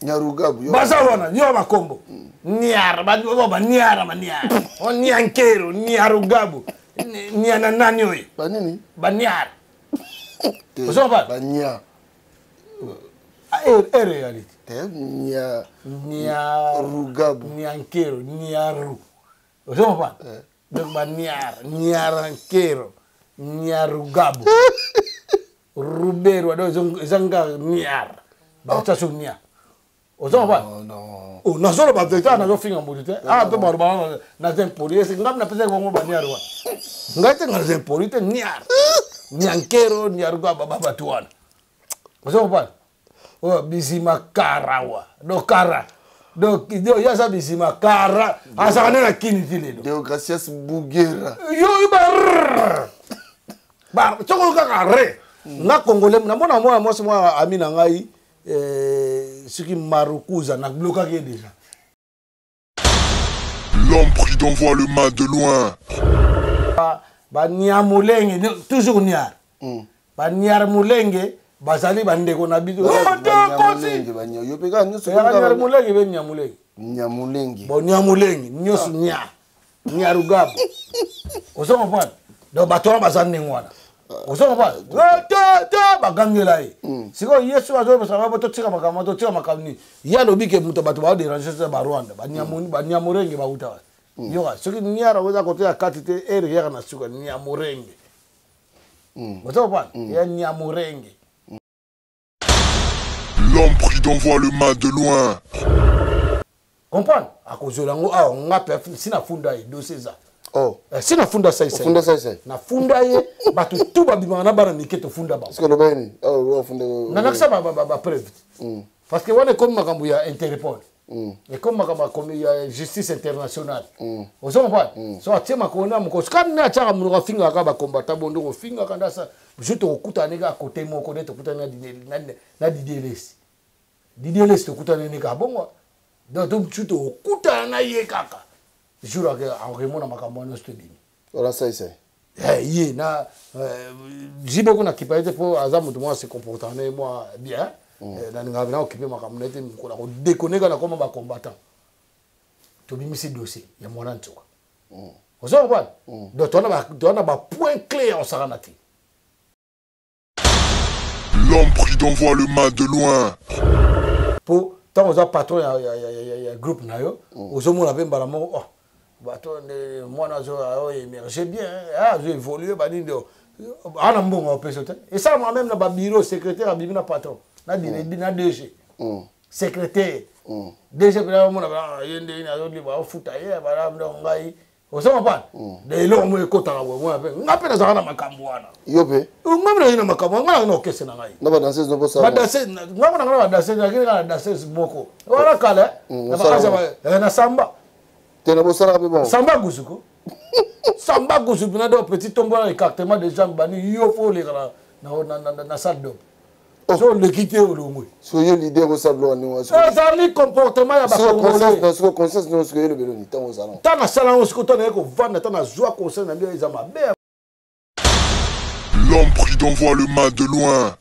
Nyarugabu baza wana yo bakombo niar baniara baniara oniankero niarugabu niana nani oyo banini baniara ozoba bania e réalité te nia niarugabu niankero niaru ozoba donc baniara niarankero niarugabu ruberwa donc eza nga niar bakotia so nia ozoba nazoloba vérité awa nazofinga motu te awa mpe baloba naza impoli ese ngai napesaki bango baniar wana ngai te nga naza impoli te niar niankero niaruga bato wana ozo comprendre oyo bizima karawa do kara donc yo aza bizima kara azalaka nde na kini ti lelo Deogratias Bugera yo ba soko kaka re nga congolais namona mwana mwasi mwa ami na ngai soki marukuza nablokaki ye déjà. L'homme prudent voit le mal de loin. Baniamulenge toujours niar. Baniar mulenge bazali bandeko na biso. Mulenge be niamulenge. Nyamulenge. Bon, niamulenge nyonso nia niarugabo, ozo comprendre? Donc bato wana baza ndenge wana, ozo comprendre te te bagangela ye. Sikoyo yesu azobesa bo totika makambo, totika makambo nini? Ye alobi ke moto bato baodéranger te Barwanda, Banyamurenge bauta wana. Yoka, soki niara oza kote ya kati te, ere yaka na suka Niamurenge, ozo comprendre? Ya Niamurenge. L'homme prudent voit le mal de loin. Comprendre, akozwela yango awa. Nga mpe si nafunda ye, dossier eza. Oh. Si nafunda saisai. Ofunda saisai? Nafunda ye, bato tu babimaka na bana mike, tofunda bango. Sikoyo oloba nini? Awa ofunda. Nalakisa bapreuve, parce que wana ekomi makambo ya Interpol, ekomi makambo ya justice internationale, ozo comprendre? So atie makolo na mokoso kani nde atiaka monoko, afingaka bakombata bondo kofingaka ndasa jour tokokutana kaka kote moko nde tokutani na Didier Lesi. Didier Lesi tokutani ne kaka bongo, donc to tokokutana na ye kaka jour akemona makambo wana nyonso tobimi. Wala saisai. Ye na jibe kuna kipa ye te, mpo aza moto moko ase comportant na ye mwa bien. Nalingaka na okipe makambo na ye te. Mokolo akodekone na koma bacombattant, tobimisi dossier ya mwana nzoka, ozo comprendre? Donc toza na bapoint clé ya kosakana te. L'homme prudent voit le mal de loin. Mpo ntango oza patron ya groupe na yo, ozomona mpe mbala moko, oh, bato nde mwana azo émerge bien, azo évolue banini, ana mbongo apesa te. Esalamaka même na babureau, secrétaire abimi na patron na DG. Secrétaire DG mpena omona ye ndenge azoliba, aofuta ye bala ngai, ozo comprendre? De eloko moko ekotaka boye, mona mpe nga mpe nazalaka na makambo wana. Yo mpe? Nga mpe nazali na makambo, nga nanga na okese na ngai. Na badanseuse no bosala? Badanseuse nga mona nga na badanseuse, nakili kaka na danseuse moko wana kala na samba. Te, na bosalaka mpe bongo? Samba guzuko, samba guzu mpena. Donc petit tombo na écartement de jambe bani, yo fo oleka na salle d'op, so oleki te, olongwe. So yo leader osala biloko ndenge wana? Ezali comportement ya Bacongolais. Siko conscience no siko elobelo ni ntango ozala? Ntango asala yango, siko ntango naye kovanda, ntango nazwa conscience na bino, eza mabe. L'homme prudent voit le mal de loin.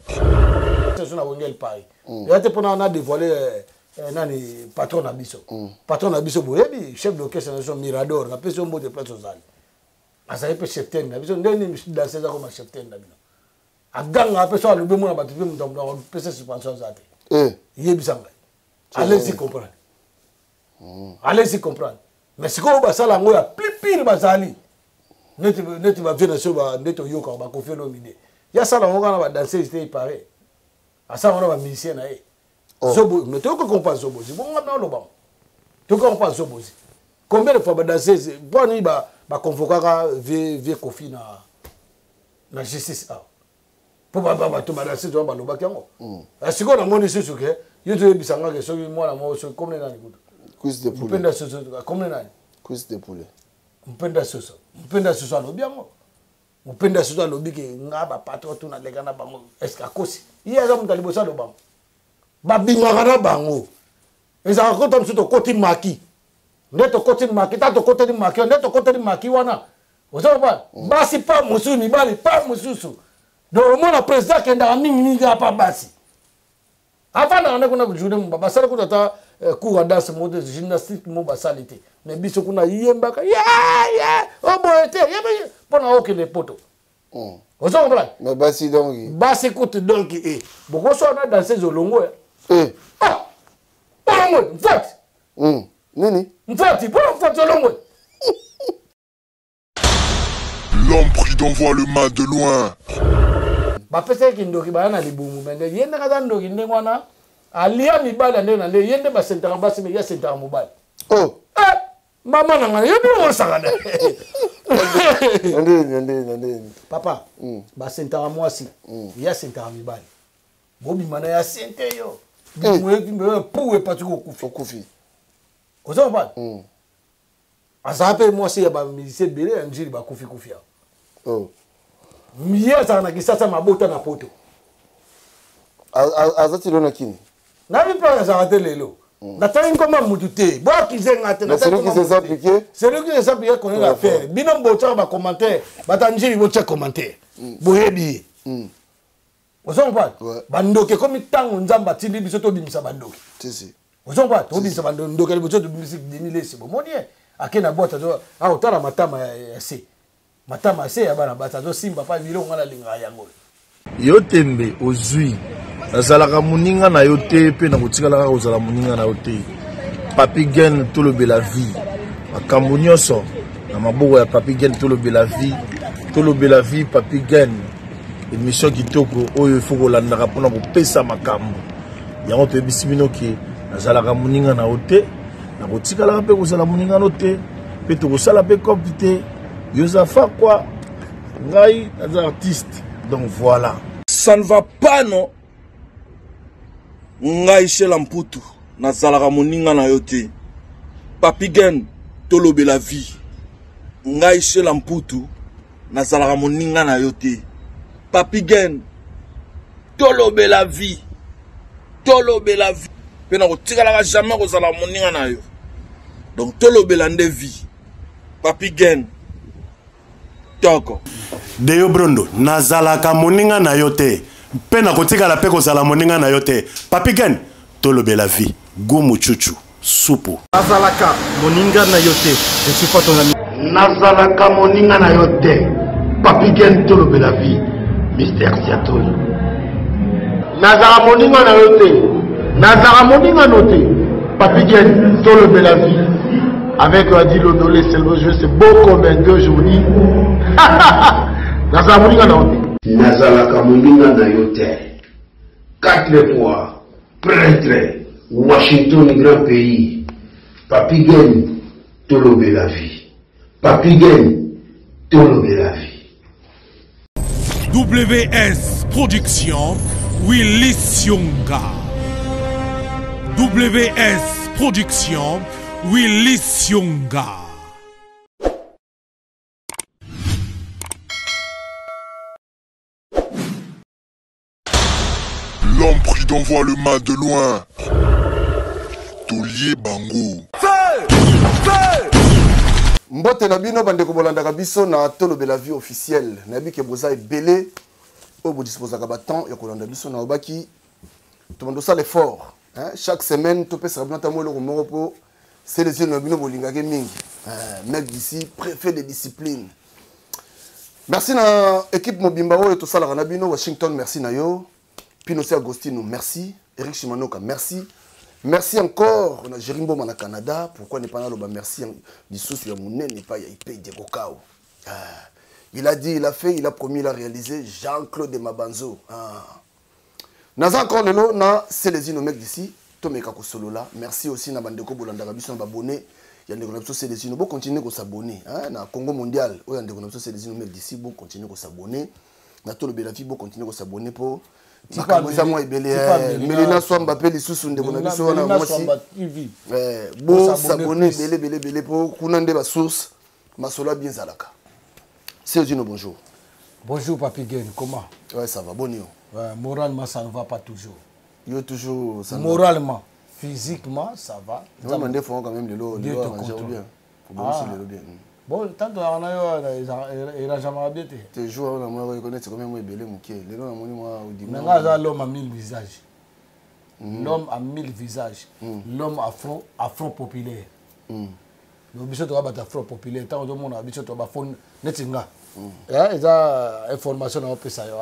So na wengel Paris eya te mpona na dévoile nani patron na biso. Patron na biso, boyebi chef d'orchestre na biso Mirador, napesi yo mbote place ozali. Azali mpe chef tene na biso. Ndenge nini danse eza koma chef tene na bino? Agangaka mpe so alobi, mona bato mpe moto apesa suspension aza te. Yebisa ngai, allez-y comprendre, allez-y comprendre. Mais sikoyo basala yango ya plus pire, bazali neti bavie na so nde toyokaka baKoffi Olomide, ye asala yango kaka na badanseuse te, ipare asala yango na bamusicien na ye. Zobo, mais toyoka kompa zobozi bongo na oloba, toyoka kompa zobozi combien de fois badanseuse mpo nini baconvokaka vie Kofi na justice awa, mpo bato badanseuse wana balobaki yango. Sikoyo namoni susu ke yo toyebisanga ke soki mwana moko, soki komne nani kutu, mpenda soso, komne nani? Cuisse de poulet. Mpenda soso, mpenda soso alobi yango. Mopenda soso alobi ke nga bapatron tu naleka na bango. Est-ce akosi? Ye aza moto ya liboso alobango. Babimaka na bango, ezalaka kota mosusu tokoti maki nde tokoti maki ta tokoteli maki nde tokoteli maki wana, oza comprendre? Basi pa mosusu, mibali pa mosusu. Donc omona président akendaka mingimingi kaka pa basi. Afandaka nde kuna journée mobimba, basali kutu ata euh, cours ya danse moko te, gymnastique moko basali te. Mais biso kuna yembaka ye ye oboye te mpo na okende poto. Hmm. Ozo comprendre? Mais basi donc. Basi kutu donc e eh. Bokoso na danseuse olongo eh. Eh. Ah! Olongo, mfati. Nini? Mfati, mpo na mfati olongo. L'homme prudent voit le mal de loin. Bapesaki kindoki baya na libumu me nde ye ndenge aza ndoki ndenge wana alia mibali ya ndenge na ndenge ye nde basentaka basi me ye asentaka mobali. Oh. Eh, mama na ngai yebi osaka nde. Ndeni, ndeni. Papa, basentaka mwasi, ye asentaka mibali. Bobima na ye asente yo. Eh. Pou epati kokufi. Okufi. Oza comprendre? Azala mpe mwasi ya bamusicien ebele ya njili bakufi kufi awa. Oh. Ye azalaka na Kisasa mabota na poto. Aza ti lelo na Kini? Nayebi mpe azalaka te lelo. Natali nkoma mutu te. Bo accuse nga te. Mais celui qui s'est appliqué? Celui qui s'est appliqué connaît l'affaire. Bino botiaka ba commentaire, bata njili botia commentaire. Boyebi ye. Ozo comprendre? Bandoki ekomi ntango Nzambe atindi biso tobimisa bandoki. Si, si. Ozo comprendre? Tobimisa bandoki ya liboso tobimisi Denis Lessie. Bomoni ye? Ake na boîte azo akotala matama ya se. Matama ya se ya bana basi azosimba pa biloko nga nalingaka yango. Yo tembe ozui. Nazalaka moninga na yo te mpe nakotikala kaka kozala moninga na yo te. Papy Gen tolobela vie. Makambo nyonso na maboko ya Papy Gen tolobela vie. Tolobela vie Papy Gen. Émission kitoko oyo il faut kolandaka mpona kopesa makambo. Yango toyebisi bino ke nazalaka moninga na yo te, nakotikalaka mpe kozala moninga no te, mpe tokosala mpe cope te. Yo oza fakwa, ngai naza artiste. Donc voilà. Ça ne va pas non. Ngai Shela Mputu nazalaka moninga na yo te. Papy Gen tolobela vie. Ngai Shela Mputu nazalaka moninga na yo te. Papy Gen tolobela vie. Tolobela vie. Pe nakotikalaka jamais kozala moninga na yo. Donc tolobela nde vie. Papy Gen toko. Deo Brondo, nazalaka moninga na yo te mpe nakotikala mpe kozala moninga na yo te. Papy Gen, tolobela vie. Gumu chuchu, supu. Nazalaka moninga na yo te, je suis pas ton ami. Nazalaka moninga na yo te, Papy Gen, tolobela vie. Mister Siatoli. Nazalaka moninga na yo te, nazalaka moninga no te, Papy Gen, tolobela vie. Avec Adi Lodolé, c'est le jeu, c'est beau comme un deux journées. Nazalaka moninga na yo te. Nazalaka moninga na yo te. 4 fois prêtre, Washington grand pays. Papy Gen, tolobela vie. Papy Gen, tolobela vie. WS Production, Willy Sionga. WS Production, Willy Sionga. L'homme prudent voit le mal de loin. Tolier Bango. Feu! Feu! Mbote na bino bandeko bolandaka biso na Tolobela vie officielle. Nayebi ke boza ebele oyo bodisposaka ba temps ya kolanda biso na obaki tobanda osala effort. Hein? Chaque semaine topesaka bino ata mwa eloko moko po selesile na bino bolingaki mingi. Hein? Mec d'ici, préfet de discipline. Merci na équipe mobimba oyo tosalaka na bino. Washington, merci na yo. Pino C. Agostino, merci. Eric Shimanoka, merci. Merci encore na Jerry Mboma na Canada. Pourquoi ne pas naloba merci lisusu ya monene pa ya IP Diego Kao. Ah, il a dit, il a fait, il a promis, il a réalisé. Jean-Claude Mabanzo. Ah. Naza encore lelo na Celezino mec d'ici. Tomeka kosolola. Merci aussi na bandeko bolandaka biso na babonné. Ya ndeko na biso Celezino, bo continuer ko s'abonner, hein, na Congo mondial. Oyo ya ndeko na biso Celezino mec d'ici, bo continuer ko s'abonner. Na Tolobela vie, bo continuer ko s'abonner po makambo eza mwa ebele, eh, Melina Swamba pe lisusu ndeko na biso wana mwasi. Eh, bo s'abonner ebele, ebele, ebele po kuna nde ba source masolo bien zalaka. Celezino, bonjour. Bonjour Papy Gen, comment? Ouais, ça va, bon yo. Ouais, moralement ça ne va pas toujours. Yo toujours ça ne va. Moralement, physiquement ça va. Non, mais des fois quand même lelo, Dieu lelo te arrangé contrôle. bien. Faut bon Ah. aussi lelo bien. Bon, tant que on a eu, il a jamais bien été. Te jour on a moi reconnaître quand même moi belé moké. Lelo na moni moi au dimanche. Mais là l'homme a mille visages. L'homme à mille visages, l'homme afro, afro populaire. Donc biso toza bato afro populaire. Ntango ozomona biso to bafo neti nga, eza information na opesa yo,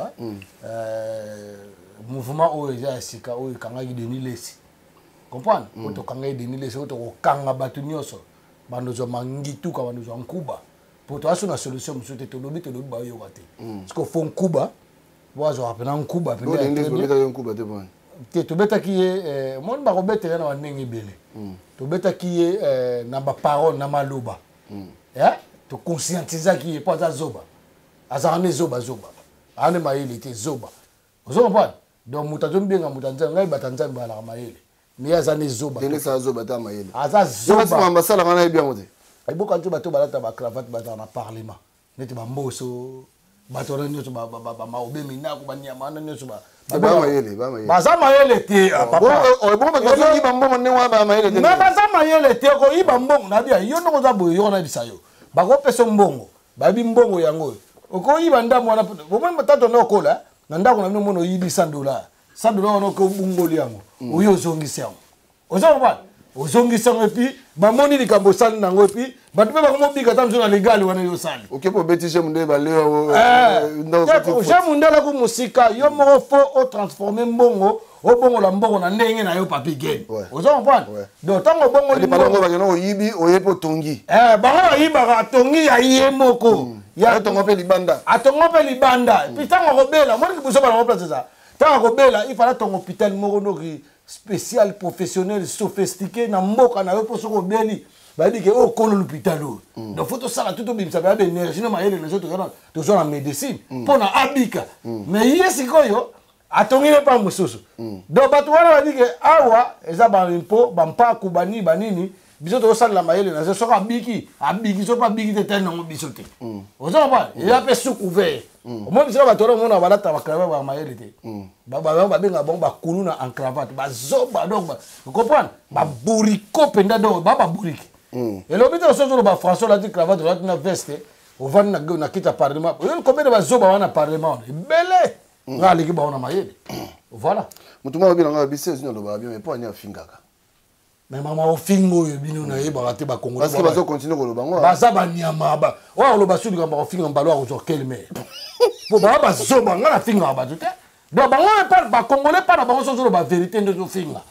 mouvement oyo eza ya sika oyo ekangaki Denis Lesi, comprendre, oyo tokangaki Denis Lesi, oyo tokokanga bato nyonso bandozwa mangituka, bandozwa nkuba, po toza so na solution mosusu te. Tolobi, tolobi, bayoka te, parce que fo nkuba po azwaka mpena nkuba. Te, tobetaki ye, moni bakobetela na bandenge ebele. Tobetaki ye na baparole, na maloba, toconscientisaki ye mpo aza zoba, azalaka nde zoba zoba, aza nde mayele te, zoba. Ozo comprendre? Donc moto azomibenga moto ya Nzambe, ngai bato ya Nzambe bazalaka mayele, mais ye aza nde zoba. Zoba ta mayele. Aza zoba. Basalaka nayebi yango te. Eboka nti bato balata bacravate, bazala na parlement neti bamboso, bato wana nyonso, bamaobe minako, banyama wana nyonso. Baza mayele te. Me baza mayele te. Koyiba mbongo nabia yo ndenge oza boye, yoko nayebisa yo, bakopesa mbongo, bayebi mbongo yango oyo okoyiba ndambo wana. Omoni tato nde okola na ndako na bino, mona oyibi 100 dollar, 100 dollar wana oke obungoli yango, oyo ozongisi yango, oza comprendre, ozongisi yango, et puis bamoni likambo osali nango, et puis bato mpe bakomobika ata mosu na legali wana yo osali. Oke mpo obeti je munde baleo. Je mundele ku mosika, yo moko fo otransforme mbongo, obongola mbongo na ndenge na yo, Papi Gen. Oza comprendre? Donc ntango obongoli bakenda oyibi, oye mpe otongi. Bango bayibaka, atongi ya ye moko. Atongo mpe libanda. Atongo mpe libanda. Et puis ntango akobela, omoniki biso banango place eza, ntango akobela, il fallait atonga hôpital moko noki spécial, professionnel, sophistiqué na mboka na yo, mpo soki obeli bayebi ke oyo kolo l'hôpital oyo. Donc fo tosala tu, tobimisa baya baénergie na mayele na so tozwa na médecine mpo na abika. Mais ye sikoyo atongi ne mpa mosusu. Donc bato wana bayebi ke awa eza baimpo, bampaku, banini banini, biso tozosalela mayele na so, soki abiki abiki, soki mpe abiki te, tali nango biso te. Oza comprendre? Eza mpe sous couvert. Omoni biso bato wana, omona balata bacravate, baka mayele te, babengaka bango bakulu na en cravate, bazoba. Donc comprendre, baburiko mpenza, donc baburiki elobi te. Soki ozoloba français, olati cravate, olati na veste, ovandi na kiti ya parlement, oyebi combien de bazoba wana na parlement wana ebele? Nga aleki bango na mayele, voilà. Motu moko abi nanga biso ezwi nalobaka bien, mais mpo ani afingaka? Mais mama, ofinga oyo bino nayebaka te. Bakongolais Parce que bazocontinue koloba ngo. Baza banyama oyo akoloba su likambo akofinga mbalo, akozwa kelmer po baa bazoba. Nga nafingaka bato te. Donc bango epa bacongolais, mpa na bango so ozoloba vérité nde ozofinga.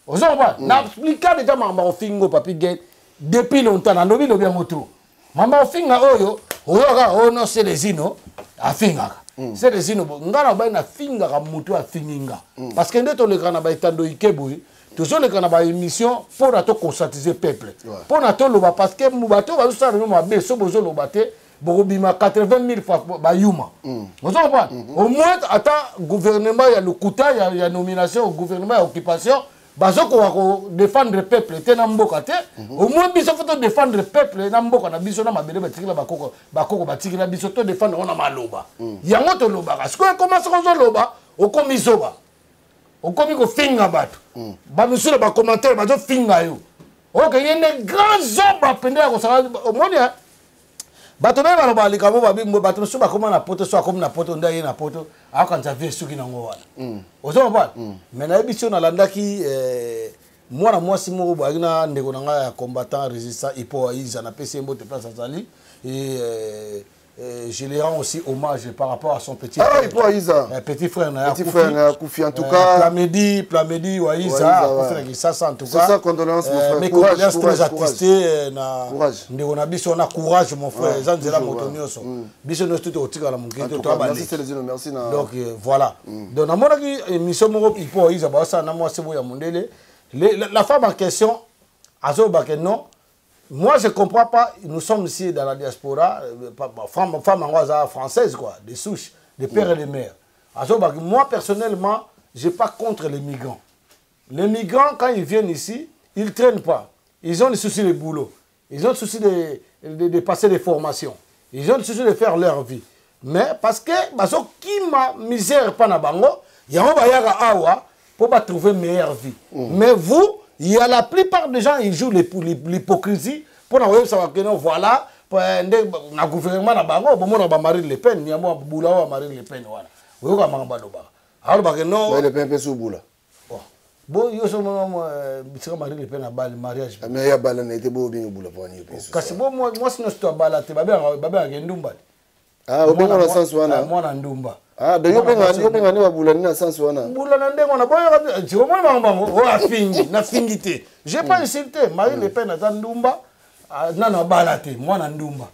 Ozo comprendre? Na explika déjà makambo akofinga oyo, Papi Gen, depuis longtemps nalobi lobi yango trop. Mama, ofinga oyo oyoka oyo no Selezino afingaka Selezino. Nga na bai nafingaka motu afingi nga, parce que nde tolekaka na baetando ike boye, tozoleka na baémission mpo na toconscientiser peuple, mpo na toloba, parce que bato bazosala bino mabe, so bozoloba te, bokobima 80 000 fois bayuma. Ozo comprendre? Au moins ata gouvernement ya lokuta ya nomination, gouvernement ya occupation, bazokoka kodéfendre peuple te na mboka te. Au moins biso fo todéfendre peuple na mboka na biso, na mabele batikila bakoko, bakoko batikila biso, todéfendre yango na maloba. Yango tolobaka. Sikoyo ekoma soki ozoloba, okomi zoba, okomi kofinga bato, bamisusu na bacommentaire bazofinga yo, oke ye nde grand zoba mpenza ya kosala. Omoni bato naye baloba likambo babi, bato mosusu bakóma na poto, so akomi na poto nde aye na poto, akokanisa vie soki nango wana. Ozo comprendre? Mais nayebi so nalandaki mwana mwasi moko boyaki na ndeko na ngai ya combattant résistant Ipo Aiza, napesi ye mbote place azali, et je lui rends aussi hommage par rapport à son petit Ah, frère. Ipo Aïza. Petit frère na Petit frère na Koufi, en tout cas. Plamedi, Plamedi Waïza, Koufi na Kinshasa, en tout cas. C'est ça, condoléances, mon frère. Mes condoléances très attistées na ndeko na biso na courage, mon frère. Eza nzela moto nyonso. Biso nyonso tout otikala mokili to to. Merci Célestine, merci na. Donc voilà. Donc namonaki émission moko Ipo Aïza ba sa na mwasi boya mondele. La femme en question azoba que non, moi, je ne comprends pas. Nous sommes ici dans la diaspora. Femme, femme française, quoi, des souches, de père et de mère. Alors, moi, personnellement, je n'ai pas contre les migrants. Les migrants, quand ils viennent ici, ils ne traînent pas. Ils ont le souci de boulot. Ils ont le souci de passer des formations. Ils ont le souci de faire leur vie. Mais parce que, qui misère pas na bango, yango bayaka awa pour pas trouver meilleure vie. Mais vous, il y a la plupart des gens, ils jouent l'hypocrisie pour na savoir que non, voilà, na gouvernement na bango, bomona ba Marine Le Pen, nyamo bula wa Marine Le Pen wana. Oyoka makambo aloba. Alobaka non. Marine Le Pen pe sous bula. Bon. Bo yo so mama bisika Marie Le Pen abali mariage. Mais ya bala na ete bo bingo bula pwani yo peso. Kasi bo mwasi nyonso to abala te babengaka ndumba. Ah, obenga na sens wana. Mwana ndumba. Ah, donc yo benga ne babula ni na sens wana. Bula na ndenge wana boyoka ti omoni bango bango oyo afingi nafingi te. J'ai pas insulté Marie Le Pen aza ndumba. Nano abala te mwana ndumba.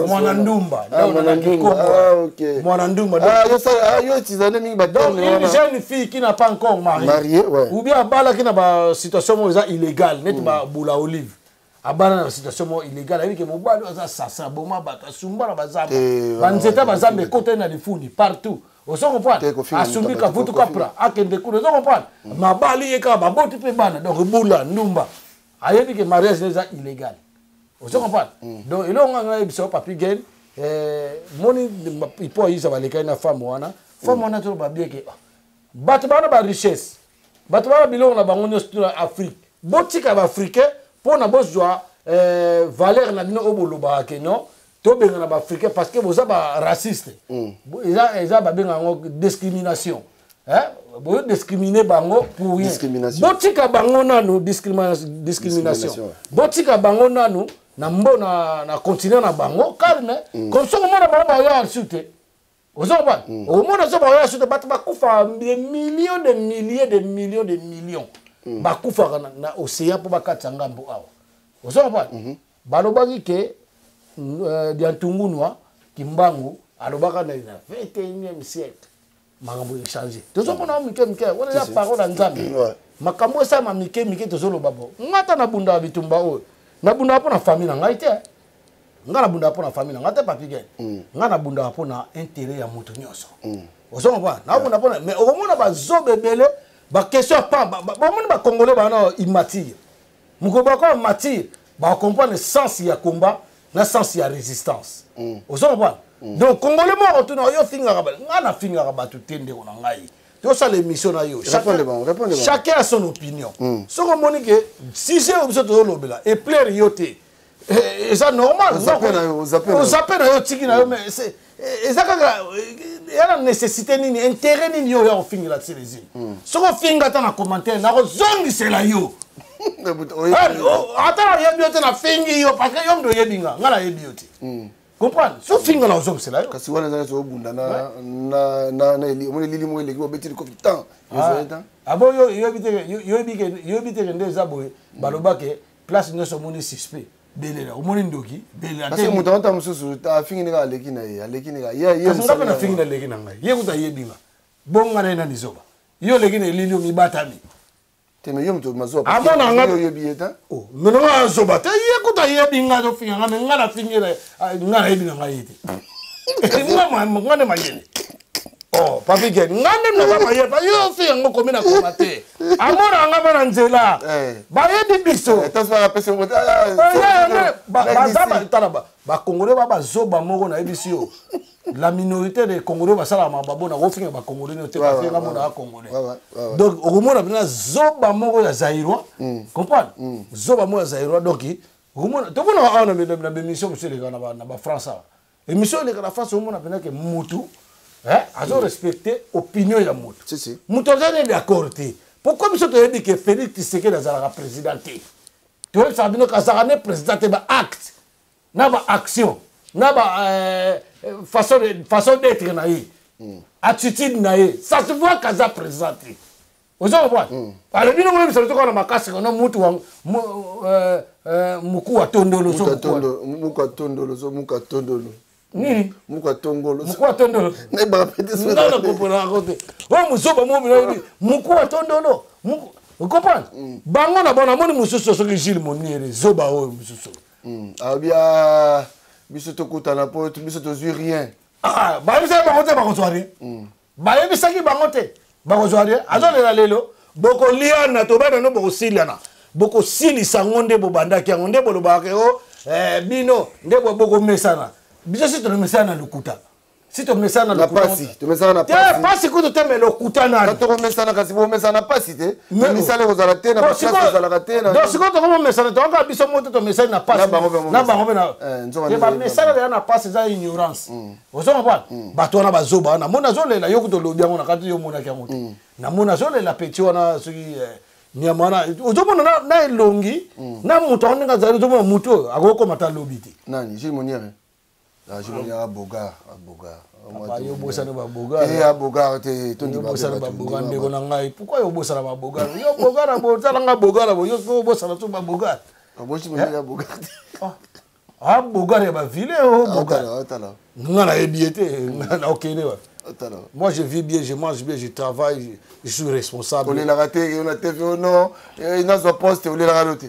Mwana ndumba. Mwana ndumba. Yo utilisane mingi ba Donc une jeune fille qui n'a pas encore marié ou bien abala qui na ba situation moko eza illégale neti ba bula olive. Abala na situation moko illégale ayebi ke mobali aza sasa boma bato asumba na bazamba banzete bazamba ekotani na lifuni partout. Ozo comprendre? Asumbi kavutu kapra akende kuna. Ozo comprendre? Mabali ye kaka baboti mpe bana donc bula ndumba. Ayebi ke mariage eza illégal. Ozo comprendre? Donc eloko nga nayebisa yo Papi Gen, moni ipo ayisa balekaki na femme wana. Femme wana toloba bien ke bato bana ba richesse, bato bana biloko na bango nyonso na Afrique. Botika ba africain mpona bozwa valeur na bino oyo bolobaka ke non tobengana ba africain parce que boza ba raciste. Eza babenga yango discrimination. Boyo discriminer bango pour rien. Botika bango nanu discrimination. Botika bango nanu na mbo na continent na bango calme. Comme ça omona bango bayo insulte. Ozo comprendre? Omona so bayo insulte bato bakufa des millions de milliers de millions de millions. Bakufa na océan po bakatisa ngambo awa. Ozo comprendre? Balobaki ke Diantungunwa Kimbangu alobaka na 21e siècle. Makambo échanger. Tozomona mike mike, wana eza parole ya Nzambe. Makambo esalama mike mike tozoloba bo. Nga ata nabundaka bitumba oyo. Nabundaka mpo na famille na ngai te. Nga nabundaka mpo na famille na ngai te Papi Gen. Nga nabundaka mpo na intérêt ya moto nyonso. Ozo comprendre? Nabunda mpo na mais okomona bazoba ebele ba question ya pamba, bamoni ba Congolais bana immature. Mokolo bakoma mature, ba comprendre sens ya combat na sens ya résistance. Ozo comprendre? Donc Congolais moko tuna yo fingaka ba nga na fingaka bato te ndeko na ngai. Tosala émission na yo. Chacun a son opinion. Soko omoni ke sujet oyo biso tozolobela e plaire yo te. Eza normal. Ozape na yo tiki na yo mais c'est eza kaka ya na nécessité nini, intérêt nini yo ya kofingela Celezino. Soko ofinga ata na commentaire nakozongisela yo. Ata nayebi yo te nafingi yo parce que yo moto oyebi nga, nga nayebi yo te. Comprendre? So finga na ozongisela yo. Kasi wana eza neti obunda na na na na eli omoni elili moko eleki obeti likofi temps. Ah bon, yo yoyebi te yoyebi ke yoyebi te nde eza boye baloba ke place nyonso omoni suspect belela omoni ndoki belela te. Parce que moto anta mosusu afingi ndenge aleki na ye aleki ndenge ye ye. Kasi nga mpe nafingi na leki na ngai ye kuta ayebi nga bonga na ye nani zoba yo oleki na elili omibatami. Te mais yo moto mazuwa amona nga yo oyebi ye te. Oh mais nga azoba te ye kuta ayebi nga azofinga nga mais nga nafingi nga nayebi na ngai ye te. Nga nga nde mayele. Oh Papi Gen nga nde naza mayele pa yo ofinga ngo komi na koma te. Amona nga mpe na nzela. Bayebi biso. Baza tala ba Congolais ba bazoba moko nayebisi yo. La minorité des Congolais basala mababo na kofinga ba Congolais no te parce que nga mona Congolais. Donc okomona mpena zoba moko ya Zaïrois, comprendre? Zoba moko ya Zaïrois donc okomona tomona awa na na émission mosusu eleka na ba France awa. Émission eleka na France omona mpena ke mutu azo respecter opinion ya mutu. Mutu aza ne d'accord te. Pourquoi biso toyebi ke Félix Tshisekedi azalaka président te? Toyebisaka bino kazalaka ne président te ba acte na ba action na ba façon d'être na ye, attitude na ye, ça se voit kaza président te. Ozo comprendre? Alors bino boyebisa biso kaka na makasi kono mutu wa muku wa tondolo so muku wa tondolo so muku wa tondolo. Nini? Muku wa tongolo. Muku wa tondolo. Ne ba pete so. Nga na comprendre yango te. Oyo mozoba mo bino yebi muku wa tondolo. Muku comprendre? Bango na bona moni mosusu soki Gilles Moniere zoba oyo mosusu. Abia biso tokutana po biso tozwi rien. Ah, bayebisaki bango te bakozwa rien. Bayebisaki bango te bakozwa rien. Azolela lelo bokoliana tobana no bokosilana. Bokosilisa ngo nde bobandaki yango nde bolobaka o bino nde bokomesana. Biso si tomesana na lokuta. Si tomesana na lokuta. Pasi, tomesana na pasi. Te pasi kutu te mais lokuta nani. Tokomesana kasi bomesana na pasi te. Misala ekozala te na pasi ezalaka te na. Donc sikoyo tokomesana tokoka biso moto tomesani na pasi. Na bango pe na. Te bamesana deja na pasi eza ignorance. Ozo comprendre? Bato wana bazoba wana. Mona azolela yo kutu olobi yango na kati yo omonaki yango te. Namoni azolela petit wana soki nyama wana ozomona na elongi na moto yango ndenge azali, ozomona moto oyo akokoma ata lobi te. Nani? Gilles Moniere? Ah, Gilles Moniere abogar, abogar. Papa, yo obosani babogar. Eh, abogar te, tondi. Yo obosani babogar, ndeko na ngai. Pourquoi yo obosana babogar? Yo bogar, botalanga bogar, bo yo obosana so babogar. Abosi Moniere abogar te. Ah, bogar ya bavile o bogar. Otala. Nga nayebi ye te, nga naokende wapi? Otala. Moi, je vis bien, je mange bien, je travaille, je suis responsable. Olelaka te yo na TV o non, nazwa poste, olelaka no te.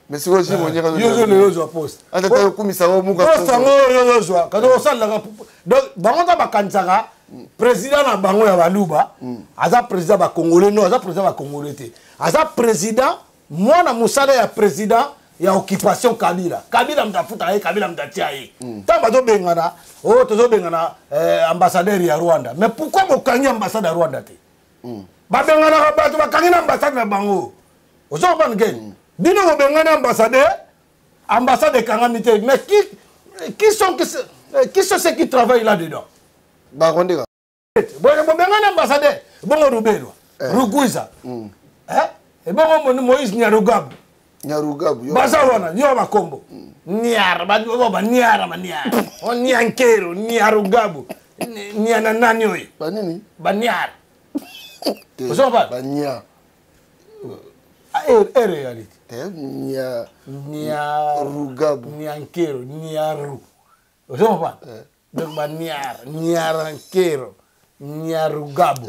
Mais sikoyo Gilles Moniere Yo ozolelo ozwa poste. Ata ta okumisa o muka. Poste yango oyo ozwa kasi osalelaka. Donc bango nta bakanisaka président na bango ya baluba aza président bacongolais. Non, aza président bacongolais te, aza président mwana mosala ya président ya occupation Kabila. Kabila moto afutaka ye, Kabila moto atia ye. Ntango bazobengana oyo, tozobengana ambassadeur ya Rwanda, mais pourquoi bokangi ambassade ya Rwanda te? Babenganaka bato, bakangi na ambassade na bango. Ozo comprendre ke bino bobengani ambassadeur, ambassade ekangami te. Mais qui sont ceux qui travaillent là dedans? Barwandais. Boye bobengani ambassadeur, bongo Rubelwa, Rugwiza, ebongo Moïse Nyarugabu. Nyarugabu yo. Baza wana yo bakombo niar, baniara, baniara o niankero, niarugabu, niana nani oyo. Banini? Baniara. Ozo comprendre? Bania. E réalité. Te, nia. Nia. Rugabu. Niankero, niaru. Ozo comprendre? Donc baniara, niarankero, niarugabu,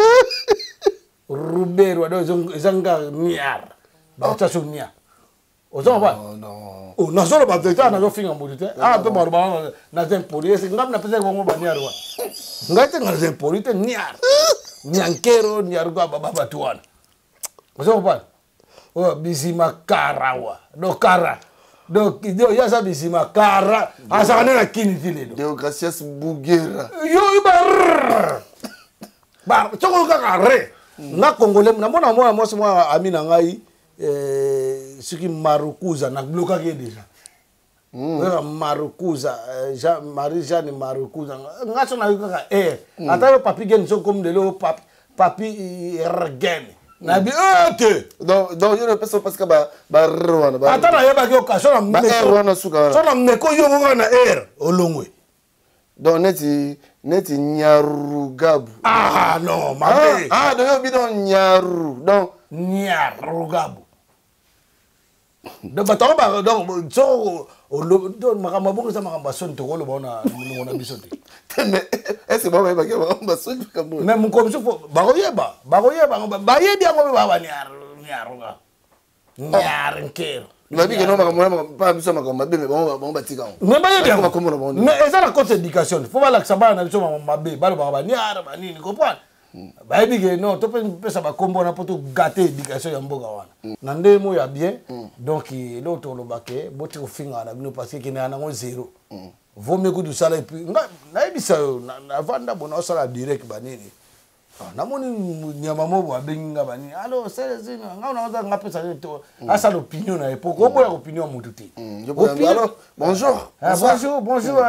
Ruberwa, donc eza nga niar, bakotia so nia. Ozo comprendre? Non. Oh, nazoloba vérité, awa nazofinga motu te. Awa mpe baloba naza impoli. Ese ngai napesaki bango baniar wana, ngai te, nga naza impoli te. Niar, niankero, niaruga, bato wana, ozo comprendre? Oyo Bizima Karawa, donc kara, donc yo aza Bizima Kara, azalaka nde na kini ti lelo. Deogracias Bugera. Yo ba soko kaka re nga congolais, namona mwana mwasi mwa ami na ngai, soki Marukuza, nablokaki ye déjà. Kaka Marukuza, Jean, Marie Jeanne Marukuza, nga so nayoki kaka r. Ata yo Papi Gen, so komi lelo Papi, Papi Rgen, nayebi te. Donc yo napesa parce que ba r wana ata nayebaki yoka so na Ba R wana suka wana. So na meko yongo kaka na r, olongwe. Donc neti Nyarugabu. Ah non, mabe. Ah, donc yo bino Nyaru, donc Nyarugabu. Donc bato yango donc soko donc makambo ya bongo eza makambo ya soni, tokoloba wana monoko na biso te. Mais est ce que bango bayebaki makambo basoni makambo? Mais mokolo mosusu bakoyeba yango, bayebi yango mpe baa baniaruga, niar nkero. Babi ke no makambo wana pa biso makambo mabe, mais bango batika yango. Mais bayebi yango. Bakombo na bango. Mais eza na compte éducation, faut balakisa bana na biso makambo mabe, balobaka baniara banini, comprendre? Bayebi ke non, topesa bakombo wana mpo togate éducation ya mboka wana na ndenge moko ya bien. Donc eloko toloba ke boti kofingaka na bino parce que ekendaka nango zéro. Vaut mieux kutu sala. Et puis nga nayebisa yo, navanda bo naosala direct banini. Ah, namoni nyama moko abengi nga banini, alo selesino, nga naoza nga pesa ye to asala opinion na ye po koboya opinion ya motu te. Yo boya, allo, bonjour. Ah, Bonsoir. Bonjour, bonjour,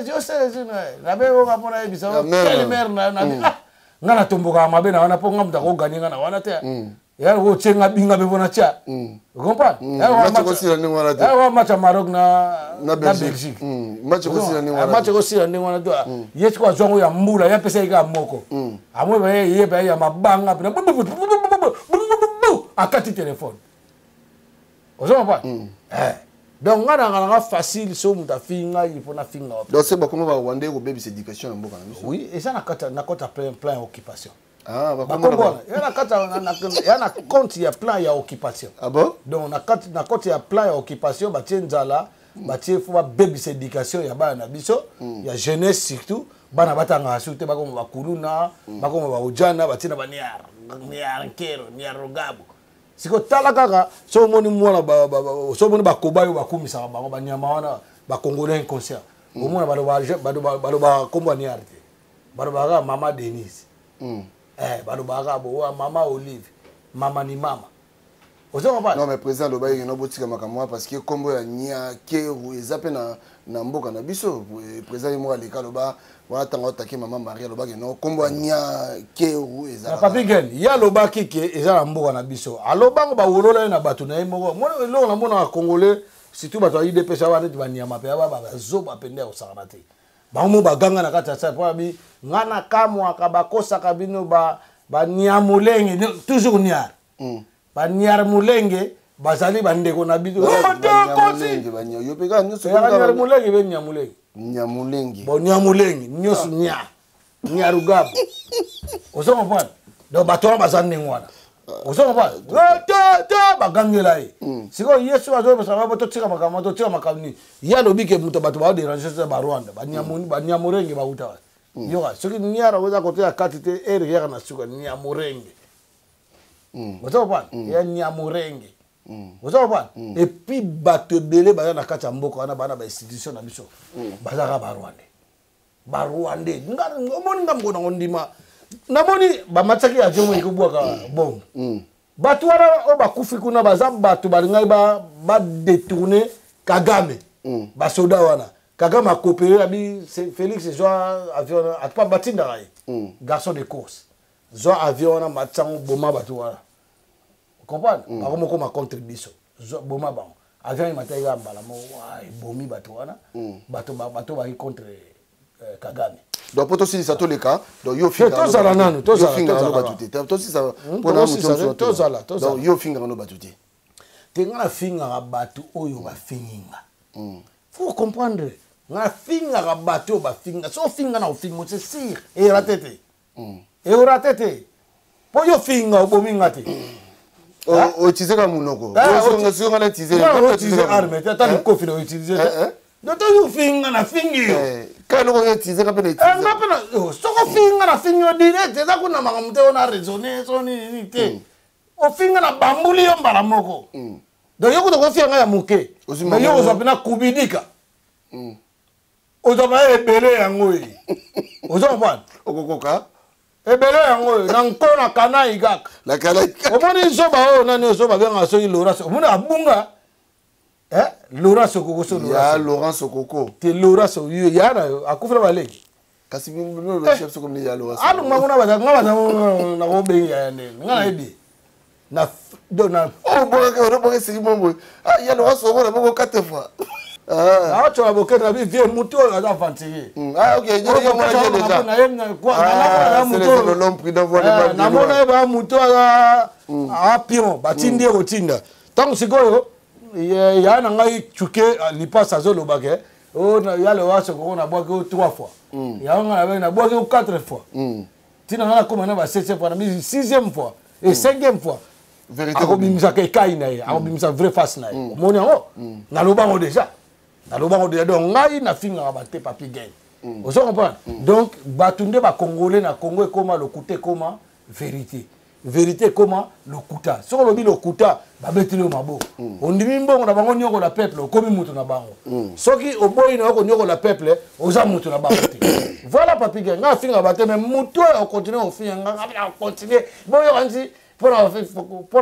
yo selesino, nabengi oka mpo nayebisa Ya mère. quelle mère na ah, nga natombokaka mabe na wana mpo nga moto akoganye nga na wana te. Ya otie nga binga mpe mpona tia, comprendre? Match ekosila ndenge wana te. Wa match ya Maroc na Na na Belgique. Belgique. Match ekosila ndenge wana match te. Ekosila ndenge wana te. Ye sikoyo azwa yango ya mbula, ye apesaki kaka moko, amoi baye ye baye ya mabanga mpena akati telefone. Ozo comprendre? Donc nga nanga facile, so moto afingi ngai mpo nafinga wapi? Donc se bakoma barwandais kobebisa éducation na mboka na biso. Oui, eza na kati na kati ya plan ya occupation. Ah, bakoma Bakombo wana ya na kati ya na compte ya plan ya occupation. Ah bon? Donc na kati ya plan ya occupation, batie nzala, batie fo babebisa éducation ya bana na biso, ya jeunesse surtout. Bana batangaka su te, bakoma bakuluna, bakoma baojana, batie na baniar, niar nkero, niar rogabo. Sikoyo tala kaka, so omoni mwana so omoni bakoba oyo bakumisaka bango banyama wana, bacongolais inconscient, omona balobaka nkombo ya niar te, balobaka kaka mama Denise. Balobaka kaka bo mama Olive, mama ni mama. Ozo comprendre? Non, mais président alobaki no botika makambo wana parce que nkombo ya Nyakeru eza mpe na mboka na biso. Président ye moko aleka aloba wana ntango atake mama Marie, alobaki no nkombo ya Nyakeru eza. Na Papi Gen, ye alobaki ke eza na mboka na biso. Alobango bawolola ye na bato na ye moko. Mona eloko namonaka Congolais, surtout bato ya UDPS aba neti banyama mpe aba bazoba mpe ya kosakana te. Bango mo baganga na kati ya sala mpo abi nga nakamwaka bakosaka bino banyamulenge toujours niar. Banyamulenge bazali bandeko na biso. Banyamulenge be Nyamulenge. Nyamulenge. Bon, Nyamulenge nyonso nya Nyarugabo. Ozo comprendre? Donc bato wana baza ndenge wana. Ozo comprendre? Te te, bagangela ye. Sikoyo Yesu azoyebisa bango totika makambo, totika makambo nini? Ye alobi ke moto bato baoderange te Barwanda, Banyamurenge bauta wapi? Yoka, soki niara oza kote ya kati te, ere yaka na suka Nyamurenge. Ozo comprendre? Ya Nyamurenge. Ozo comprendre? Et puis bato ebele baza na kati ya mboka wana, bana ba institution na biso. Bazaka ba Rwandais. Ba Rwandais. Nga omoni nga moko nango ndima. Namoni ba mataki avion moko ekobwaka bombe. Bato wana oyo bakufi kuna baza bato balingaki ba détourner Kagame. Basoda wana. Kagame a coopéré abi Félix zwa avion wana, atupa batindaka ye. Garçon de course. Zwa avion wana matsango boma bato wana. Comprendre? Bango moko ma contre biso. Zwa boma bango. Avion mataki ya mbala moko, wa ebomi bato wana. Bato bato baki contre Kagame. Donc poto silisa toleka, donc yo finga tozala nanu, tozala, yo finga tozala. no bato te. Tosisa pona Tozala, moto mosusu. tozala, tozala. Donc yo finga no bato te. Te, nga nafingaka bato oyo bafinginga. Faut comprendre. Nga fingaka bato oyo bafinga. So ofinga na ofinga, c'est sûr. Eyera te te. Eyora te te. Po yo finga obomi nga te. Outilisé ka monoko. Soki nga na utiliser. Nga na utiliser arme te, ata likofi na utiliser te. Donc tozo finga na fingi yo. Ka eloko oyo utiliser ka mpe na utiliser. Nga mpe na, oh, soko finga na fingi yo direct, eza kuna makambo te, ona raisonner, so nini nini te. Ofinga na bambuli yo mbala moko. Donc yo kuta kofinga nga ya moke. Ozwi Mais yo mama ozwa mpe na kubidika. Ozwa ba ebele yango ye. Ozo comprendre? Okokoka? Ebele yango oyo, na nko na kanai kaka. Na kanai kaka. Omoni zoba oyo nani oyo zoba bengaka soki Laurent, omoni abunga. Laurent Sokoko so Laurent. Ya Laurent Sokoko. Te Laurent Sokoko, yo, ya na yo, akufela baleki. Kasi bino lo chef soko mni ya Laurent Sokoko. Alu mango na baza, nga baza, na ko bengi ya nde. Nga na yebi. Na do na Oh, bon, que on bon siki bombo. Ah, ya Laurent Sokoko na bongo 4 fois. Ah. Ah, tu as boké na bi vieux muto aza aventurier. Ah, ok, je Oh, yo mona boké, déjà. na na ye na quoi, na Ah, na na c'est muto. le l'homme prudent voit le Ah, mal na de loin. mona ye ba muto aza a pion, batindi ye kotinda. Tango sikoyo, ye, ya na ngai tchuke, lipasa azoloba ke, oh, na, ya Laurent Sokoko na bwaki yo 3 fois. Ya nga na bengi na bwaki yo 4 fois. Tina nga na koma na ba 7e fois, na mi 6e fois et 5e fois. Vérité. Akobimisaka ekai na ye, akobimisa vraie face na ye. Omoni yango? Nalobango déjà. Nalobango déjà. Donc ngai nafingaka ba te Papi Gang. Ozo comprendre? Donc bato nde ba Congolais na Congo ekoma lokuta ekoma vérité. Vérité ekoma lokuta. Soki olobi lokuta, babeteli yo maboko. Ondimi mbongo na bango nyokola peuple, okomi mutu na bango. Soki oboyi na yo konyokola peuple, oza mutu na bango te. Voilà Papi Gang, ngai afingaka ba te, mais mutu oyo akontinue kofinga ngai, ngai akontinue. Boyoka nti, mpona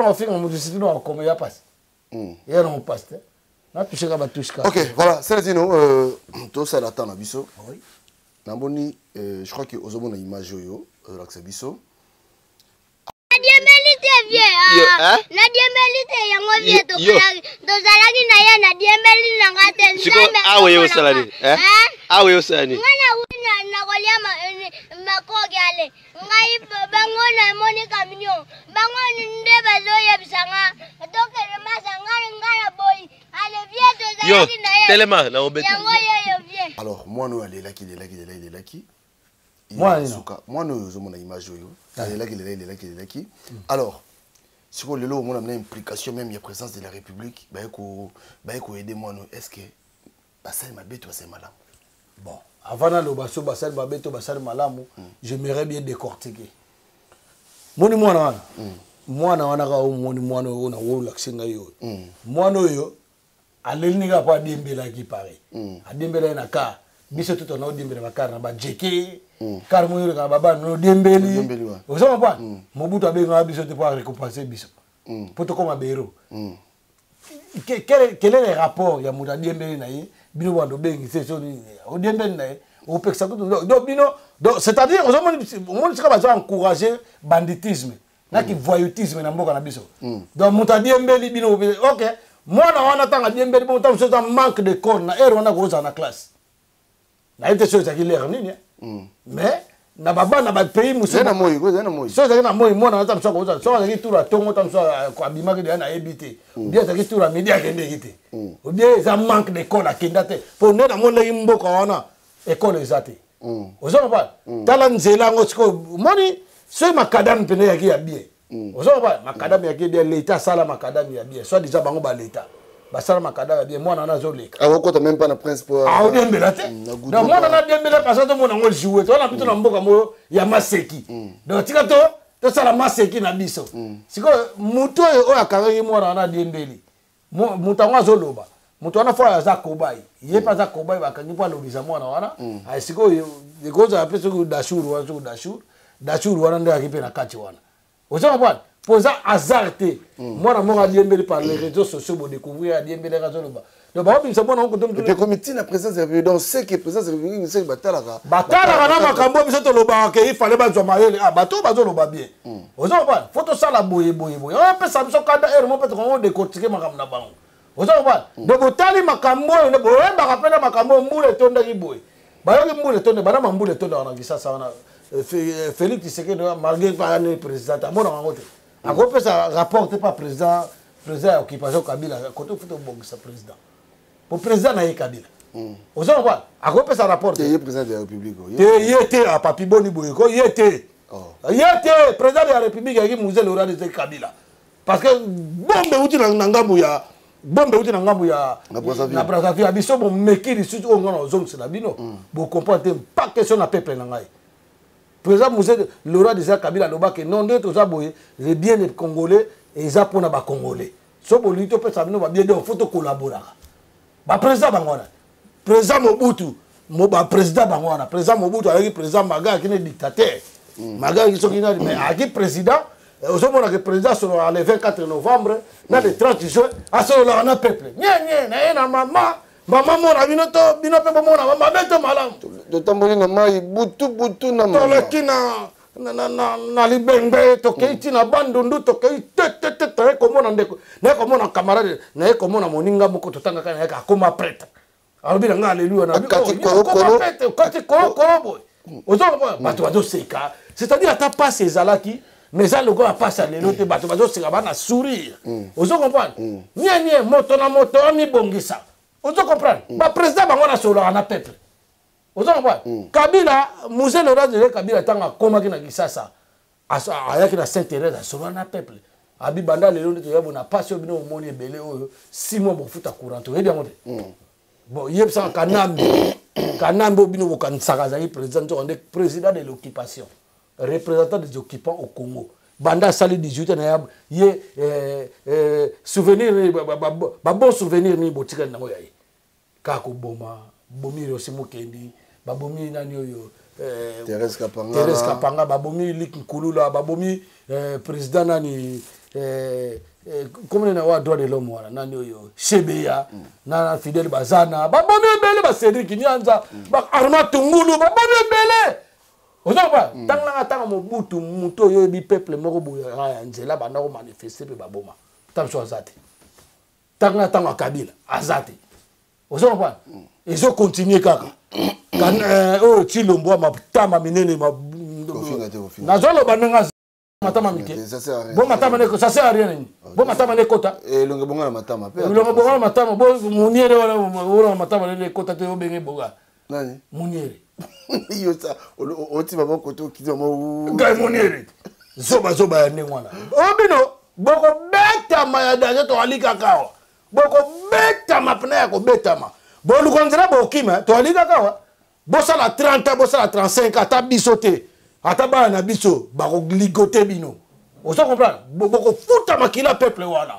kofinga mutu, surtout na bakoma ya pasi. Ya nango pasi te. Natusheka batusheka. Ok, voilà, Celezino, tosala temps na biso. Oui. Namoni, je crois que ozomona image oyo, olakisa biso. Nadiembeli te vie, Yo, ah. hein? Nadiembeli te yango vie, Yo, yo. tozalaki na ye, nadiembeli na nga te. Siko, Nzambe awa yo akomona osala nga. nini, hein? Hein? Awa yo osala nini? Nga na wi na kolia makoki ale. Ngai bango namoni camion. Bango nde bazoyebisa nga. Tokende masa, nga na boyi. Ale vie, tozalaki Yo, na ye. telema, na obeta. Yango ye yo vie. Alors, mwana oyo alelaki, alelaki, alelaki, alelaki. Mwana nini? Suka. Mwana oyo ozomona image oyo. Ah. Alelaki, alelaki, alelaki, alelaki. Alors, sikoyo lelo omona na implication même ya présidence de la République, baye ko aider mwana oyo. Est-ce que basali mabe to basali malamu? Bon, avant naloba so basali mabe to basali malamu, j'aimerais bien décortiquer. Moni mwana wana. Mwana wana ka o moni mwana oyo na wolakise ngai oyo. Mwana oyo aleli ninga po adembelaki pareil. Adembelaki na car. Biso tout on a odembela ba car na ba jeke. Car moyo ka baba no dembeli. Dembeli, ouais. Ozo comprendre? Mobutu abengaka biso te po récompenser biso. Mpo tokóma bero. Quel est le rapport ya moto adiembeli na ye? Bino bando obengisa so nini, odiembeli na ye, opekisa kutu. Donc bino, donc c'est à dire ozomoni, omoni sika bazo encourager banditisme na kivoyoutisme na mboka na biso. Donc moto adiembeli, bino, ok, mwana wana ntango adiembeli bongo, ntango mosusu eza manque de corps na heure wana, kozala na classe, nayebi te soki ezalaki l'heure nini, mais na babana bapays mosusu soki ezalaki na moi, mwana ata mosusu akozala, soki azalaki tour atongo, ta mosusu abimaki deya, nayebi te, bien azalaki tour ya midi, akendeki te, ou bien eza manque d'école, akenda te. Mpo nde namonaki mboka wana école eza te. Oza comprendre? Tala nzela yango sikoyo, omoni soki macadam mpene eyaki ya bien. Oza comprendre? Macadam yaki bien, l'état asala macadam ya bien, soit déjà bango baleta basala macadam ya bien, mwana wana azoleka. Akokota même pas na prince po aodiembela te. Donc mwana wana adiembela parce tomona yango joue towana biso na mboka moko ya maseki. Donc tika to tosala maseki na biso. Sikoyo motu oyo oyo akangaki mwana wana adiembeli, moto yango azoloba, moto wana fo aza cobaye, ye mpe aza cobaye, bakangi mpo alobisa mwana wana. Sikoyo ekozala mpe soki dashur wana, soki dashur wana nde ayaki mpe na kati wana. Oza comprendre? Mpo eza hasard te, mwana moko adiembeli, par les réseaux sociaux bodécouvrir adiembelaki, azoloba. Donc baobimisa mwana moko. Ekomi ntina présidence ya République. Donc c'est que présidence ya République seke batalaka. Batalaka na makambo biso tolobaka ke ifale bazwa mayele. Ah, bato bazoloba bien. Oza comprendre? Faut tosala boye boye boye, opesa biso kanda ere mo mpe tokongo décortiquer makambo na bango. Oza comprendre? Donc botali makambo oyo nde boyebaka mpe na makambo oyo. Mbula etondaki boye, bayoki mbula etonde, bana mbula etondaka na Kisasa wana. Félix Tshisekedi, malgré ane président, amonaka yango te, akopesa rapport te pa président ya occupation Kabila. Kote futa obongisa président po président na ye Kabila. Oza comprendre? Akopesa rapport te. Ye président de la République. Te, ye te. Apapi boni boye ko, ye te, ye te. Président de la République ayaki Mzee Laurent Désiré Kabila, parce que bombe euti na ngambu ya bombe euti na ngambu ya na Brazzaville ya biso. Bomeki lisusu oyo ngana ozongisela bino, bocomprendre te. Pas question na peuple na ngai. Président Mzee Laurent Désiré Kabila alobaki non, nde toza boye, le bien des Congolais eza mpona Bacongolais. So bolingi topesa bino babien, donc faut tokolaboraka. Baprésident bango wana, président Mobutu, baprésident bango wana, président Mobutu azalaki président, maga ayaki ne dictateur, maga ayaki soki nani, mais ayaki président. Ozomona ke président asololaka le 24 novembre na le 30 juin, asololaka na peuple nye na ye na mama mama mona bino to bino mpe bomona mabe to malamu. Totamboli na mai butu butu na toleki na libembe, tokei ti na Bandundu, tokei te te te, toye komona ndeko, naye komona camarade, naye komona moninga moko totangaka naye, akoma prêtre. Alobi na ngai aleluya, na kati kolokolo boye. Ozomona bato bazoseka, c'est-à-dire ata pasi ezalaki, mais eza lokola pasi ya lelo te. Bato bazoseka, bana sourire. Ozo comprendre? Nie nie moto na moto amibongisa. Ozo comprendre? Baprésident bango nasololaka na peuple. Ozo comprendre? Kabila, Mzee Laurent Désiré Kabila, ntango akomaki na Kisasa, ayaki na Saint Thérèse, asolola na peuple, abi banda lelo nde toya bona pasi oyo bino omoni ebele oyo, 6 mois bokofuta courant. Toyebi yango te. Bon, yebisaka Kanambe, Kanambe oyo bino bokanisaka azali président, nzoka nde président de l'occupation, représentant des occupants au Congo. Banda asali 18 na ya ye, souvenir, babon souvenir nini botikali nango ya ye? Kaka koboma. Bomi Rosi Mokendi, babomi nani oyo, Thérèse Kapanga. Thérèse Kapanga, babomi Lik Nkulula, babomi président nani, komona na wa droit de l'homme wana nani oyo, Chebeya, na Fidèle Bazana, babomi ebele, ba Cédric Nyanza, ba Armand Tungulu, babomi ebele. Ozoba ntango nanga ntango Mobutu, motu oyo oyebi peuple moko boye ya nzela banda komanifeste mpe baboma, ntango mosusu aza te. Ntango na ntango ya Kabila aza te. Ozo comprendre? Ezocontinue kaka oyo Tshilombo ya matama minene. Nazoloba ndenge matama mike bo matama ne, ça sert à rien nini bo matama ne ekota. Elonge bonga na matama. Elonge bonga na matama bo muniere wana wana matama nene ekota te, obenge bonga. Nani? Muniere. Yo sa oti mama kote okiti mama. Ngai muniere zoba zoba ya ndenge wana oyo, bino bokobetama ya danger. Toali kaka awa, bokobetama mpena ya kobetama, boluka nzela bokima. Toali kaka awa, bosala 30 ans, bosala 35, ata biso te, ata bana na biso bakoligote bino. Ozo comprendre? Bokofuta makila peuple wana,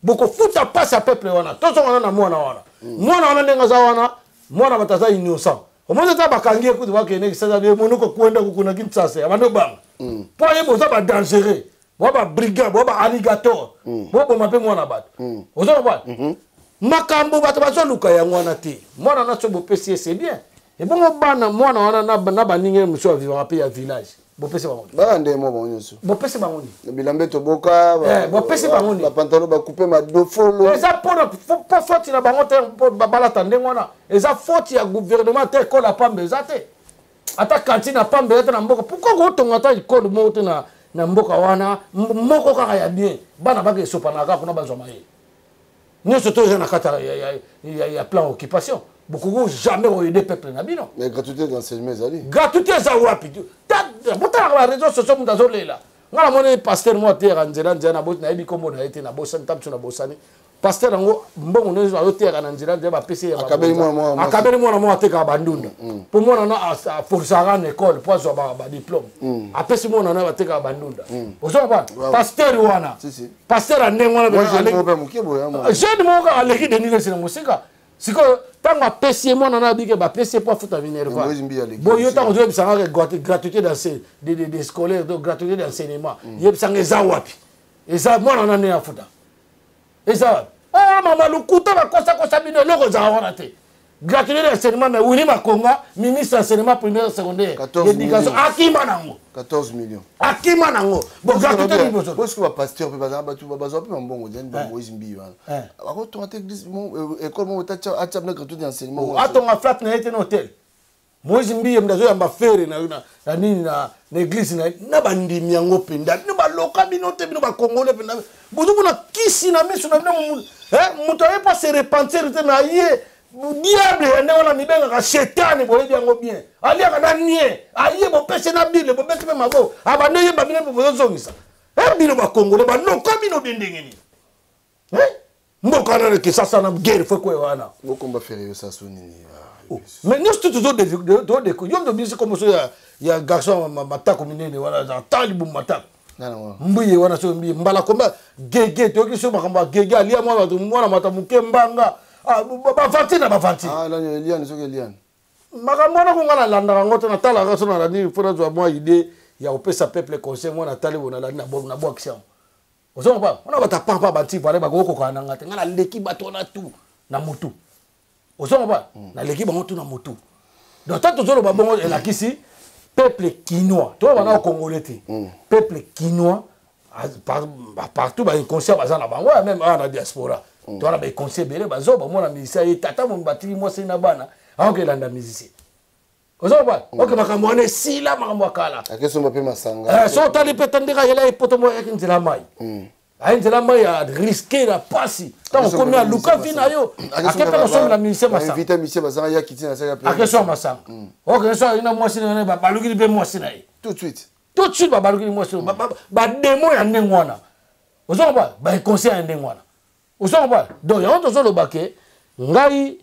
bokofuta pasi ya peuple wana. Tozongana na mwana wana. Mwana wana ndenge aza wana, mwana bato aza innocent. Omoni ata bakangi ye kutu, bakende Kisasa, monoko kwenda kukuna Kinshasa, abandi obanga mpo aye boza badangereux. Boa ba brigand, boa ba alligator. Boboma mpe mwana bato. Ozo comprendre? Makambo bato bazoluka yango wana te. Mwana wana soki bopesi ye c'est bien. Ebongo bana mwana wana na baninga mosusu avivaka mpe ya village. Bopesi bango nini? Bana nde mo bango nyonso. Bopesi bango nini? Bilamba etoboka, Bopesi bango nini? ba pantalon ba coupe madofolo. Eza mpona po faute na bango te mpo balata ndenge wana. Eza faute ya gouvernement te, ekole ya pamba eza te. Ata cantine ya pamba eza te na mboka. Pourquoi kotonga ata ekole moko te na mboka wana, moko kaka ya bien. Bana baka esopanaka kaka kuna bazwa mayele. Nyonso to eza na kati ya plan occupation. Bokoki jamais koaider peuple na bino. Mais gratuité d'enseignement ezali. Gratuité eza wapi? Botalaka ba réseaux sociaux moto azolela. Nga namoni pasteur moko ateyaka nzela nzela na boti, nayebi kombo na ye te, nabosani, ta biso nabosani. Pasteur yango mbongo nyonso azoteyaka na nzela nzela, bapesi ye ya Akabeli babonza. mwana moko mwasi. Akabeli mwana moko atekaka bandunda. Po mwana na aforsaka na école po azwa ba diplôme. Apesi mwana na batekaka bandunda. Ozo comprendre? Pasteur wana. Si, si. Pasteur ya ndenge wana Moi, bena jeune aleki moko pe moke boye, hein, moi. Jeune moko kaka aleki Denis Lessie na mosika. Sikoyo, ntango apesi ye mwana na abike, bapesi ye po afuta Minerva. Moïse Mbiye aleki Bon, yo mosika. ntango ozoyebisanga ke gratuité de scolaire, donc gratuité d'enseignement. Yebisanga eza wapi? Eza mwana na ndenge afuta. Eza wapi? Oh, mama lokuta bakosakosa bino, eloko ezala wana te. Gratuité d'enseignement, mais Willy Makonga, ministre d'enseignement primaire secondaire, 14 d'éducation, millions. akima nango. 14 millions. Akima nango. Bon, Parce que gratuité Robert, liboso. parce que ba pasteur pe bazala batu, ba bazwa pe mbongo, diane ba Hein. Moïse Mbiye wana. Hein. Bakotonga te église, mon école moko ta tia, atia na gratuité d'enseignement. Oh, atonga flat na ye te na hôtel. Moïse Mbiye mnda zo yamba ferre na, na, na nini na, na église na, na bandimi yango penda. Bino baloka bino te, bino ba Congolais penda. Bozo mona kisi na miso na bino mu, hein, moto aye pas se repentir te na ye. Diable ya ndenge wana mibengaka shetani, boyebi yango bien. Aliaka na nie, aye bopese na Bible, bopese pe maboko. Abande yeba bino pe bozozongisa. Eh, bino ba Congolais, ba loka bino bien ndenge nini? Eh? Mboka wana na Kinshasa na guerre faut koya wana. Bokomba ferre yo saso nini? Oh. Mais nous tout tozo de de de yo ndo biso comme so ya ya garçon matako minene wana za tali bu matako. Nana wana. Mbuye wana so mbiye mbala komba gege toki so makambo ya gege alia mwana bato mwana mata muke mbanga. Ah, ba vanti na ba vanti. Ah, nani Eliane soki Eliane. Makambo wana ko ngana landaka ngo te na tala ka so na landi faut nazwa mwa idée ya kopesa peuple conseil mwana tali bona landi na bo na bwakisa yango. Ozo comprendre? Wana bata pampa banti vale ba koko kana nga te. Ngana leki bato na tout na mutu. Ozo comprendre? Na leki bango tout na mutu. Donc tant tozolo ba bongo elakisi peuple kinois. Toi bana congolais te. Peuple kinois partout ba inconscient baza na bango même na diaspora. Toi na ba inconscient belé bazo ba mona musicien ye tata mo batiki moi c'est na bana. Aoke landa musicien. Ozo comprendre? Ok makambo wana esila makambo akala. Akesomba pe masanga. So tali pe tandika yela ipoto mo yaki nzela mai. Aye nzela mai ya risquer la pasi. Tango Akesomba komi aluka musicien vi na yo. masanga. Akepe kosomba musicien masanga. Invité musicien masanga ya kiti na saka pe. Akesomba masanga. Ok so ina mwasi na ye, ba balukili pe mwasi na ye. Tout de suite. Tout de suite ba balukili mwasi na ye. Ba démon ya ndenge wana. Ozo comprendre? Ba inconscient ya ndenge wana. Ozo comprendre? Donc yango tozoloba ke ngai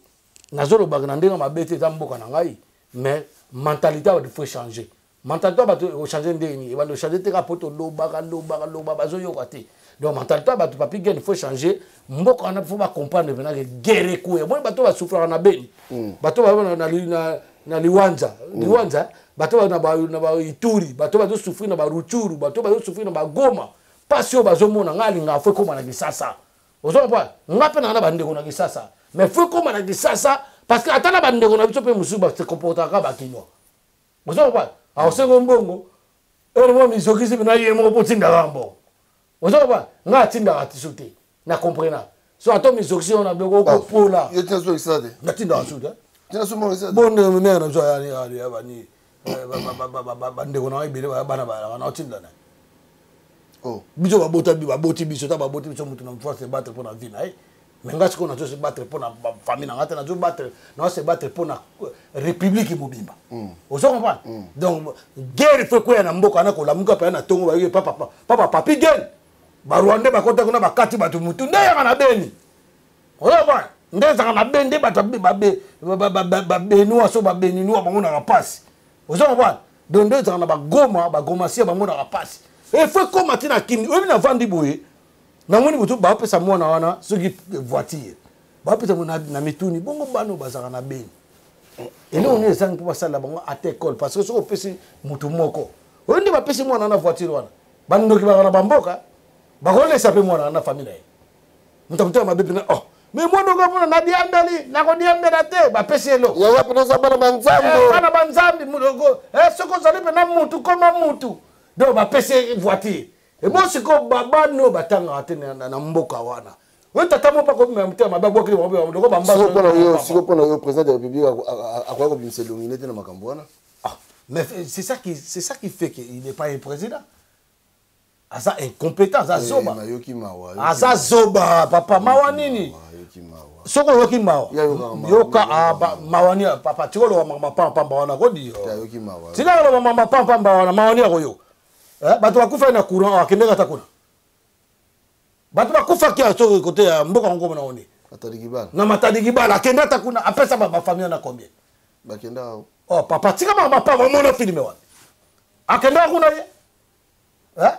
nazolobaka na ndenge mabe te eza mboka na ngai, mais mentalité ya bato faut changer. Mentalité ya bato echanger ndenge nini? Ebanda echanger te kaka po tolobaka, lobaka, loba, bazoyoka te. Donc mentalité ya bato, Papi Gen, faut changer. Mboka wana faut ba comprendre maintenant que guerre ekoya. Moi bato ba souffraka na Beni. Bato ba na, na, na, na Liwanza. Liwanza, bato ba na ba, na ba Ituri, bato bazo souffrir na ba Rutshuru, bato bazo souffrir na ba Goma. Pasi oyo bazomona, ngai alingaka faut ekoma na Kinshasa. Ozo comprendre? Nga pe na bandeko na Kinshasa. Mais faut ekoma na Kinshasa parce que ata na bandeko na biso pe mosusu ba se comportaka ba kinois. Ozo comprendre? Aosengo mbongo, oyo mwa mizokisi pe na ye moko po tindaka mbongo. Ozo comprendre? Nga atindaka tisu te. Na comprena. So ato mizokisi wana biloko okopola. Yo tina so kisasa te? Na tindaka su te. Tina so mbongo kisasa te? Bon, ne, ne, na so ya, ya, ya, ba, ni, eh, ba, ba, ba, ba, ba, ba, bandeko na ngai ebele, ba, bana ba, na otinda na. Oh. Biso babota bi, baboti biso, ta baboti biso mutu na force de battre pour na vie na ye. Mais nga sikoyo nazo se battre pour na ba famille na nga te, nazo battre, nazo se battre pour na république mobimba. Ozo comprendre? Donc guerre faut koya na mboka na kolamuka pa na tongo ba ye papa, papa, papa, papi guerre. Ba Rwandais ba kota kuna ba kati bato mutu nde yaka na Beni. Ozo comprendre? Nde ezaka na Beni, nde bato ba, ba, ba, ba, ba, ba, ba Benua so ba Beninua bango na pasi. Ozo comprendre? Donc nde ezaka na ba Goma, ba Gomasia bango na pasi. Et faut koma ti na Kini, oyebi na vandi boye. Namoni butu ba pesa mwana wana soki voiture. Ba pesa mwana na mituni bongo bano bazaka na Beni. Et nous on est ezangi po basala bango ata école parce que soki opesi mutu moko. Oyo nde ba pesi mwana na voiture wana. Bandoki baka na bamboka, bakolesa mpe mwana na famille na ye. Moto motema mabe mpena, oh mais mwana oyo mpona nadiambeli, nakodiambela te, bapesi ye eloko. Yaya mpena oza bana ba Nzambe. Eh, bana ba Nzambe, eh, soki ozali mpena mutu, koma mutu. Donc bapesi ye voiture. Ebo sikoyo babana oyo batangaka te na mboka wana. Oyo tata moko akobima motema mabe, abwakeli bango mpe loko bambaso. Sikoyo mpona yo président de la République akoki kobimisa elongi nete na makambo wana. Ah, mais c'est ça qui fait qu'il n'est pas un président. Aza incompétent, aza eh, zoba. Nayoki mawa, aza zoba, papa, mawa nini? Soki oyoki mawa, yoka, ah, mawa nini, papa, tika oloba makambo pamba pamba wana, kodi yo. Tika oloba makambo pamba pamba wana, mawa nini akoyoka? Eh, bato bakufaki na courant, akendeki ata kuna. Bato bakufaki ya soki kote ya mboka yango komona oni. Na Matadi Kibala, akende ata kuna, apesa ba famille na combien? Bakenda awa. Oh, papa, tika makambo pamba, omona filme wana. Akendaka kuna ye. Eh?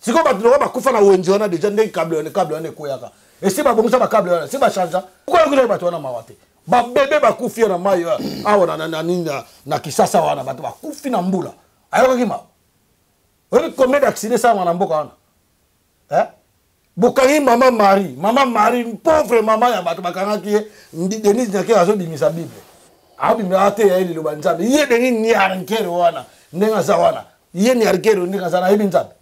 Sikoyo bato lokola bakufa na wenze wana deja ndenge cable wana, cable wana ekweyaka. Esi babongisa ba cable wana, si ba changea. Pourquoi yoki bato wana mawa te? Ba bebe bakufi na mai awa na, na, na, na, na Kisasa wana, bato bakufi na mbula. Ayokaki mawa. Oyebi combien d'accident esalamaka na mboka wana? Eh? Bokangi mama Marie, mama Marie, pauvre mama ya bato bakangaki ye. Denise Nyakeru azobimisa Bible. Abimisa ateya ye liloba Nzambe. Ye Denis Nyakeru wana, ndenge aza wana. Ye Nyakeru ndenge aza, ayebi Nzambe.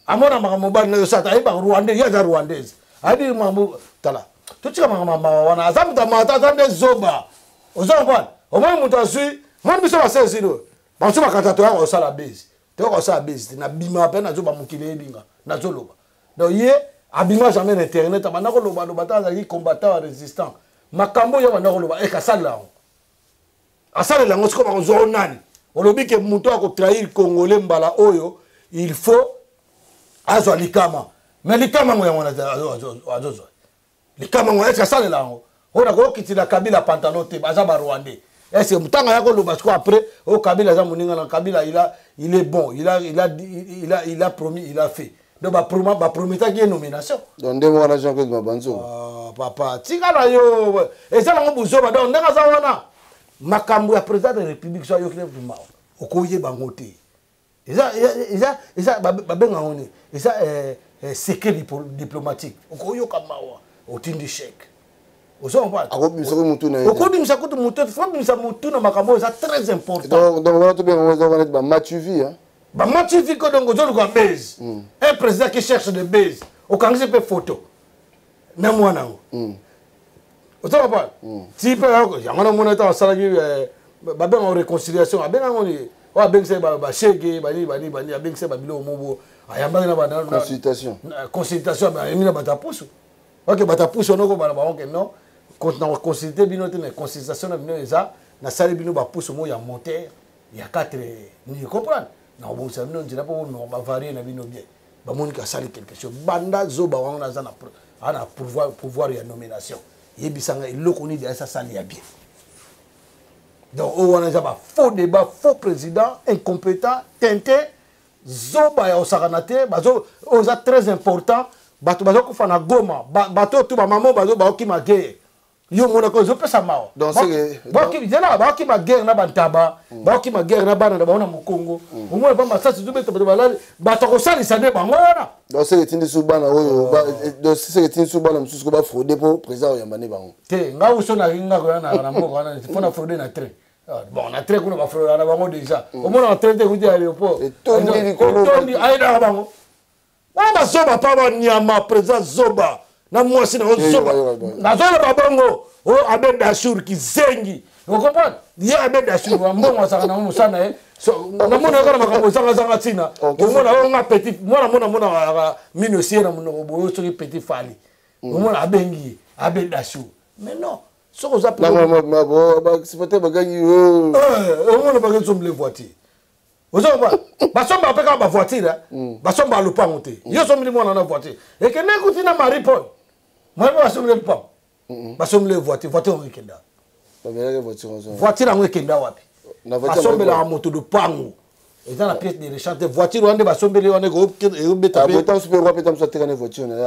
Amona makambo mobali na yo sata, ayebaka Rwandais, ye aza Rwandaise. Ayebi makambo, tala. Totika makambo ya mawa wana, aza moto ya mawa te, aza nde zoba. Ozo comprendre? Omoni moto azwi, moni biso ba seize oyo. Baso bakata toyaka kosala base. Toyaka kosala base te, nabima mpe nazoba mokili eyebi nga, nazoloba. Donc ye abima jamais na internet, abanda koloba loba ta azalaki combattant ya résistant. Makambo oyo abanda koloba, eka asalela yango. Asalela yango sikoyo bakozwa yo nani? Olobi ke moto akotrahir Congolais mbala oyo, il faut azwa likama. Mais likama yango yango wana azozwa. Likama yango, est-ce asalela yango? Oyo nakokitila Kabila pantalon te, baza ba Rwandais. Est-ce que mutanga ya koloba sikoyo après, oyo Kabila aza moninga na Kabila, il est bon, il a promis, il a fait. Donc, ba prometaki ye nomination. Donc, ndenge wana Jean-Claude Mabanzo. Ah, papa, tika na yo. Eza nango buzoba. Donc, ndenge aza wana, makambo ya président de la République, so ayoki na mawa, okoyeba yango te. Eza, eza, eza, eza, ba, ba benga yango nini? Eza, secret diplomatique. Okoyoka mawa, otindi chèque. Ozo comprendre? Akobimisa kutu mutu na ye. Okobimisa kutu mutu, faut obimisa mutu na makambo oyo eza très important. Donc, donc, wana tobenga yango eza wana ba match vie, hein? Ba match vie ko donc ozoluka base. Un président qui cherche de base. Okangisi pe photo. Na mwana yango. Ozo comprendre? Ti pe yango na mona ta asalaki, ba benga réconciliation, abenga yango ni oyo abengisaki ba shege, bani, bani, bani, abengisaki ba biloko mobo, ayambaki na ba, na, na, Consultation. na, consultation, ayambi na bato ya pusu. Ok, bato ya pusu wana okobala bango ke non, na consulter bino te, mais consultation na bino eza, nasali bino ba pusu moko ya monter, ya 4, ni comprendre? Na kobongisa bino nzela mpo bomema ba varier na bino bien. Bamoni ke asali quelque chose. Banda zoba wana aza na aza na pouvoir ya nomination. Yebisanga eloko nini asa sali ya bien. Donc, oyo wana eza ba faux débat, faux président, incompétent, tintin, zoba ya osakana te, bazo, oyo eza très important, bato bazo kufa na Goma, bato oyo tu ba mama bazo baokima guerre. Yo mona ko ezopesa mawa. Donc, c'est que, donc Zela, baokima guerre na bantaba, baokima guerre na bana na bango na Mokongo. Omona ba masasi ezobeta bato balali, bato kosalisa nde bango wana. Donc, c'est que tindi sous bana oyo, ba, donc, c'est que tindi sous bana mosusu ko ba frauder po président oyo yamba nde bango. Te, nga uso na nga ko na na mboka wana, faut na frauder na train. Ah, bon, na train kuna ba frauder na bango déjà. Omona na train te kuti aéroport. Etondi likolo. Etondi, ayedaka bango. Wana bazoba pa ba nyama, président zoba. Na mwasi na Eh, zoba. yo, yo, yo. Nazoloba bongo, oyo Abed Achour kizengi. Vous comprenez? Ye Abed Achour, wa mbongo asaka na mosala na ye. So, namona kaka na makambo ezanga-zanga ntina. Ok. Omona oyo nga petit, mwana mona mona kaka mino esie na monoko boye soki petit Fally. Omona abengi ye, Abed Achour. Mais non, soki oza Na, ma, ma, ma, bo, ba, supporter bagangi, oh. Eh, omona bagangi sombele voiture. Ozo comprendre? Basomba pe kaka ba voiture, hein? Basomba lopango te. Yo sombeli mwana na voiture. Ekende kuti na Marie Paul. Marie Paul asombeli lopango. Basombeli voiture, voiture yango ekenda. Babelaki voiture yango. Voiture yango ekenda wapi? Na voiture Basombelaka yango. moto lopango. Eza na pièce de rechange te. Voiture wana nde basombeli wana ekobeta Ah, pe. boye, ntango mosusu pe roi pe ntango mosusu atekani voiture na ye,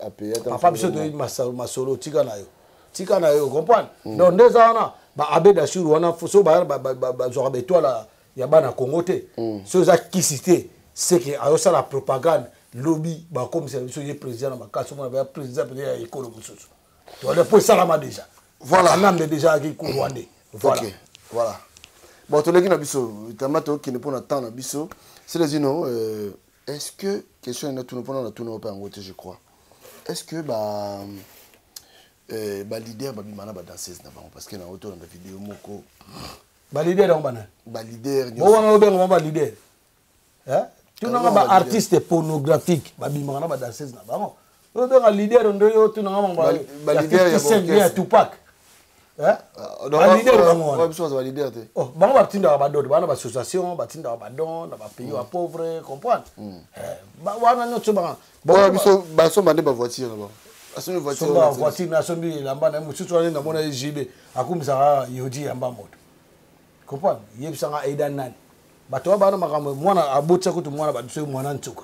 a paye, ntango Papa, mosusu biso pe toyebi masolo, tika na yo. Tika na yo, comprendre? Donc, nde eza wana, ba Abed Achour wana, so bazwaka ba étoile ya bana Congo te. So eza kisi te. C'est que ayosala propagande, lobi bakomisela biso ye président na makasi, omona baya président peut ya ekolo mosusu. Toale po esalama déjà. Voilà. Kanambe déjà aki ku rwandais. Voilà. Ok, voilà. Bon, toleki na biso, tama tokende mpona temps na biso. Celezino, est-ce que question ena tuna mpona na tuna mpe yango te, je crois. Est-ce que ba ba leader babima na ba danseuse na bango, parce que na otolanda video moko? Ba leader yango bana? Ba leader bo wana obenga bango ba leader. Hein? Tunanga Bango ba ba leader. Artiste pornographique babimaka na ba danseuse na bango. Obenga leader ndo yo tunanga bango Ba ya leader ya 50 Cent ba ya Tupac. Hein? Ah, donc, Ba leader bango wana. biso baza ba leader te. Oh, bango batindaka badon, bana ba association batindaka badon na bapays ya pauvre, comprendre? Eh, wana nyonso banga. Oyo biso basomba nde bavoiture na bango, basombi voiture. Somba voiture na asombi elamba na ye mosusu wana, namona ye JB akumisaka yoji yamba moto, comprendre? Yebisanga aida nani bato wana bana makambo mwana abotisa kutu mwana bato, soki mwana nsuka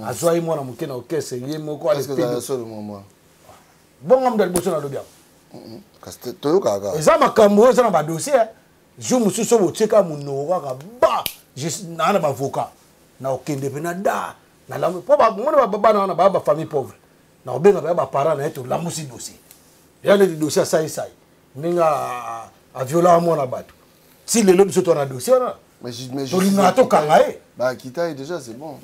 azwa ye mwana moke na orchestre ye moko. Est-ce que ezala solo mwa? Bongo mutu ya liboso nalobi yango. Kasi toyokaka kaka. Eza makambo oyo eza na badossier. Jour mosusu oyo botie kaka monoko kaka ba naa na bavocat na okende mpe na da nalamu mpo mona bana wana baya bafamille pauvre, na kobenga baya baparent na ye, tolamusi dossier ya neti dossier asaisai ndenge aviolaka mwana bato. Ti lelo biso to na dossier wana, Mais tolingaka tokanga ye. Bakita ye déjà, c'est bon.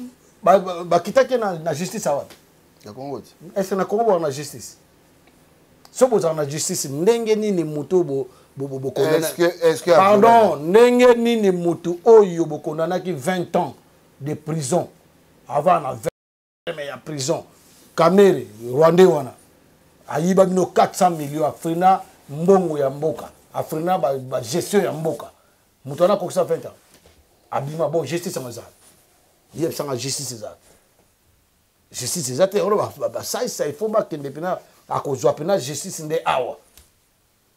Bakitaki na justice awapi? Ya Congo ti. Est na Congo bozala na justice? So bozala na justice, ndenge nini moto Est-ce que Pardon, ndenge nini motu oyo bokondanaki 20 ans de prison, avant na 20 ya prison, Kamerhe rwandais wana ayiba bino 400 millions, afrina mbongo ya mboka, afrina bagestion ya mboka, moto wana akokisa 20 ans, abima. Bon, justice yango ezala, yebisanga justice ezala? Justice eza te. Oyo basalisa, il faut bakende mpena, akozwa mpena justice nde awa,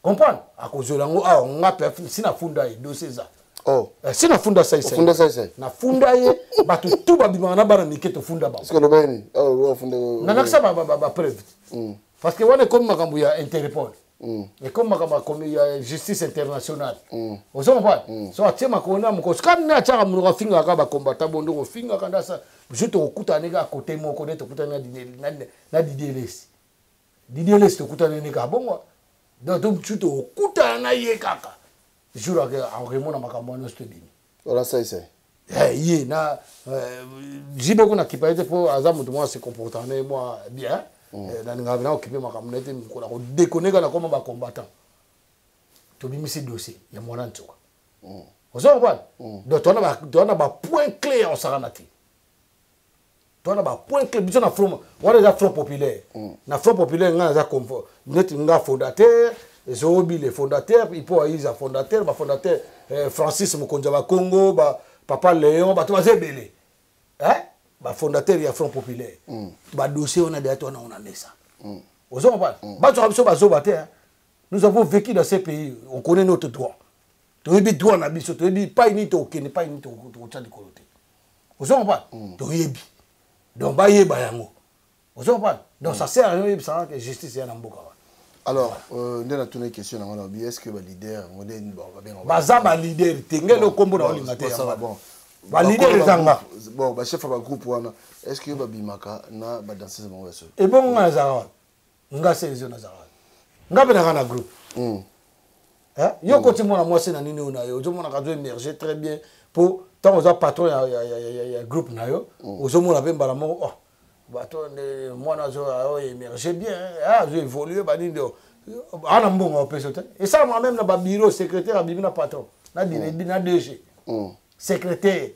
comprendre? Akozwela yango awa. Nga mpe si nafunda ye, dossier eza. Oh. Si nafunda saisai. Ofunda saisai? Nafunda ye. Bato tu babimaka na bana mike, tofunda bango. Est-ce que olobaki nini? Oh, ofunda? Nalakisa bapreuve, parce que wana ekomi makambo ya Interpol, ekomi makambo ya justice internationale, ozo comprendre? So atie makolo na mokoso kaka nde atiaka monoko, afingaka bakombata bondo, kofingaka ndasa jour tokokutana kaka kote moko nde tokutani na Didier Lesi. Didier Lesi tokutani ne kaka bongo, donc jour tokokutana na ye kaka jour akemona makambo wana nyonso tobimi. Wala saisai. Ye na JB kuna kipa ye te, mpo aza moto moko ase comportant na ye mwa bien. Nalingaka na okipe makambo na ye te. Mokolo akodekone kaka nakoma bacombattant, tobimisi dossier ya mwana nsuka, ozo comprendre? Donc toza na bapoint clé ya kosakana te, toza na bapoint clé. Biso na front wana eza Front populaire. Na Front populaire ngai naza neti nga fondateur, ezobi le fondateur ipo aiza fondateur, bafondateur Francis mokonzi ya bakongo, ba papa Léon, bato baza ebele, eh? Bafondateur ya Front populaire, badossier wana deya towana ngo na mesa, ozo comprendre? Bazwaka biso bazoba te, hein? Nous avons vécu dans ces pays, on connaît notre droit, toyebi droit na biso, toyebi pai nini tokokende, pai nini tokotya likolo te, ozo comprendre? Toyebi, donc bayeba yango, ozo comprendre? Donc ça sert à rien oyebisaka ke justice eya na mboka wana. Alors, nde natuna question nango, na bi est ce que baleader yango nde bon, babenga Baza baleader te, ngele okombo na olinga te. Basala, yango bon. Baleader Bakolo eza nga. Bon, bachef ya bagroupe wana, est ce que babimaka na badanseuse bango ya solo? Ebongo nga nazalaka wana, nga Celezino nazalaka wana, nga mpe naka na groupe. Eh? Yo koti mwana mwasi na nini oyo na yo, ozomonaka azo émerger très bien, mpo ntango oza patron ya groupe na yo, ozomona mpe mbala moko, oh, bato nde mwana azo émerger bien, azo évoluer banini nde ana mbongo apesa te. Esalamaka même na babureau, secrétaire abimi na patron na DG. Secrétaire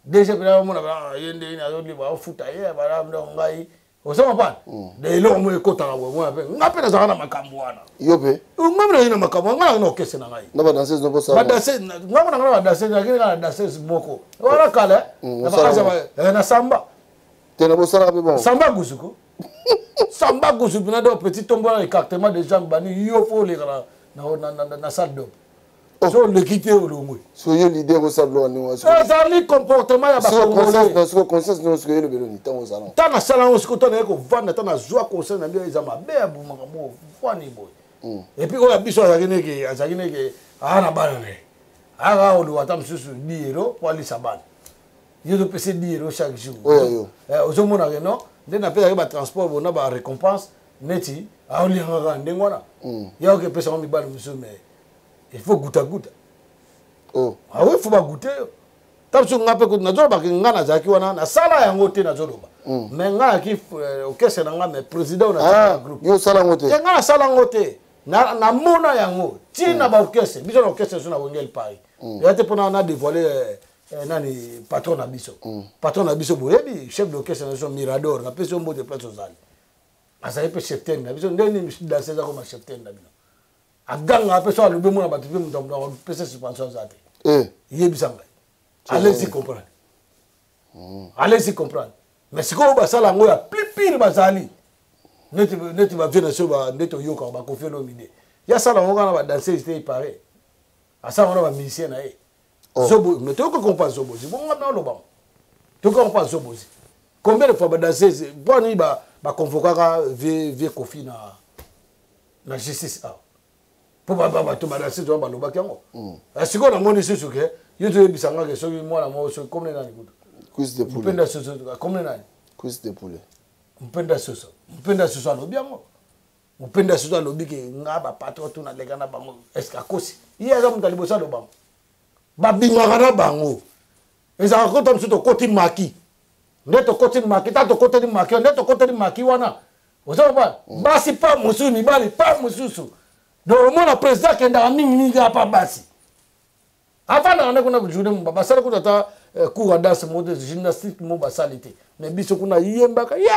DG mpena omona ye nde azoliba, aofuta ye bala ndo ngai, ozo comprendre? De eloko moko ekotaka boye, mona mpe nga mpe nazalaka na makambo wana. Yo mpe? Nga mpe nazali na makambo wana, nga nanga na orchestre na ngai. Na badanseuse no? Badanseuse nga mona nga na badanseuse, nakini kaka na danseuse moko wana kala na Osala bakanza na samba. Te, na bosalaka mpe bongo? Samba guzuko, samba guzu mpena. Donc petit tombo wana, écartement de jambe bani, yo fo oleka na salle d'op, so oleki te, olongwe. So yo leader osala biloko ndenge wana? Ezali comportement ya bacongolais. Siko conscience no, siko elobelo ni ntango ozala? Ntango nasala yango, sikoyo ntango naye kovanda, ntango nazwa conscience na bino, eza mabe ya makambo fwani boye. Et puis oyo ya biso azalaki neke aa na bana na ye, aka oluka ata mosusu 10 euro po alisa bana. Yo topesa 10 euro chaque jour. Oyo yo. Eh, ozomona ke non, nde napesaki batransport bona barécompense neti aolianga kaka ndenge wana. Ya okepesa ngo mibali mosusu, mais il faut gutaguta. Oh. Ah oui, faut bagoute yo. Ta biso nga mpe kutu nazoloba ke nga nazalaki wana, nasala yango te, nazoloba. Mais nga nayaki orchestre na nga, mais président oyo Ah, groupe. Yo osala yango te? Te, nga nasala yango te. Namona yango ntina baorchestre biso na orchestre biso na Wengel Paris. Eza te mpona na dévoile nani patron na biso. Patron na biso boyebi, chef d'orchestre na biso Mirador, napesi yo mbote place ozali. Azali mpe chef ten na biso. Ndenge nini danse eza koma chef ten na bino? Agangaka mpe so alobi, omona bato mpe moto apesa suspension aza te. Yebisa ngai, allez-y comprendre, allez-y comprendre. Mais sikoyo basala yango ya plus pire, bazali neti bavie na so, neti oyokaka bakofi Olomide, ye asala yango kaka na badanseuse te, ipare asala yango na bamusicien na ye. Zobo, mais toyoka kompa Zobozi bongo na oloba, toyoka kompa Zobozi combien de fois badanseuse mpo nini baconvokaka vie Kofi na justice awa mpo bato badanseuse wana balobaki yango. Sikoyo namoni susu ke yo toyebisa nga ke soki mwana moko, soki komne nani kutu. Cuisse de poulet. Mpenda soso, komne nani? Cuisse de poulet. Mpenda soso, mpenda soso alobi yango. Mpenda soso alobi ke nga bapatron tu naleka na bango. Est ce que akosi? Ye aza moto ya liboso alobango. Babimaka na bango, ezalaka kota mosusu tokoti maki nde tokoti maki, ta tokoteli maki nde tokoteli maki wana, oza kopana basi pa mosusu, mibali pa mosusu. Donc omona président akendaka mingimingi apa basi, avandaka nde kuna journée moba. Basali kuta ata cours ya danse moko te, gymnastique moko basali te, mais biso kuna yembaka ye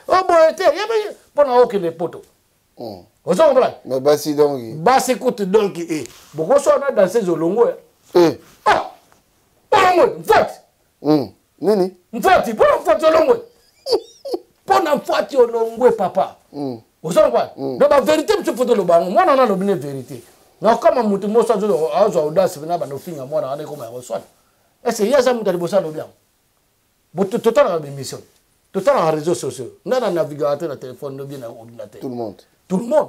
oboye te mpona okende poto. Oza comprendre? Mais basi donc? Basi kutu donc e bokoso na danseuse olongo ya ah olongwe mfati. Nini? Mfati, mpona mfati olongwe, mpona mfati olongwe papa. Oza comprendre? Donc bavérité mosusu fo toloba yango. Mwana wana alobi ne vérité na kama motu moso azwa audace mpena banda ofinga mwana wana, ekoma yango swana. Est ce que ye aza moto ya liboso alobi yango? Totalaka bémission, totalaka réseaux sociaux, nga na navigaka te na téléphone no bien na ordinateur. Tout le monde. Tout le monde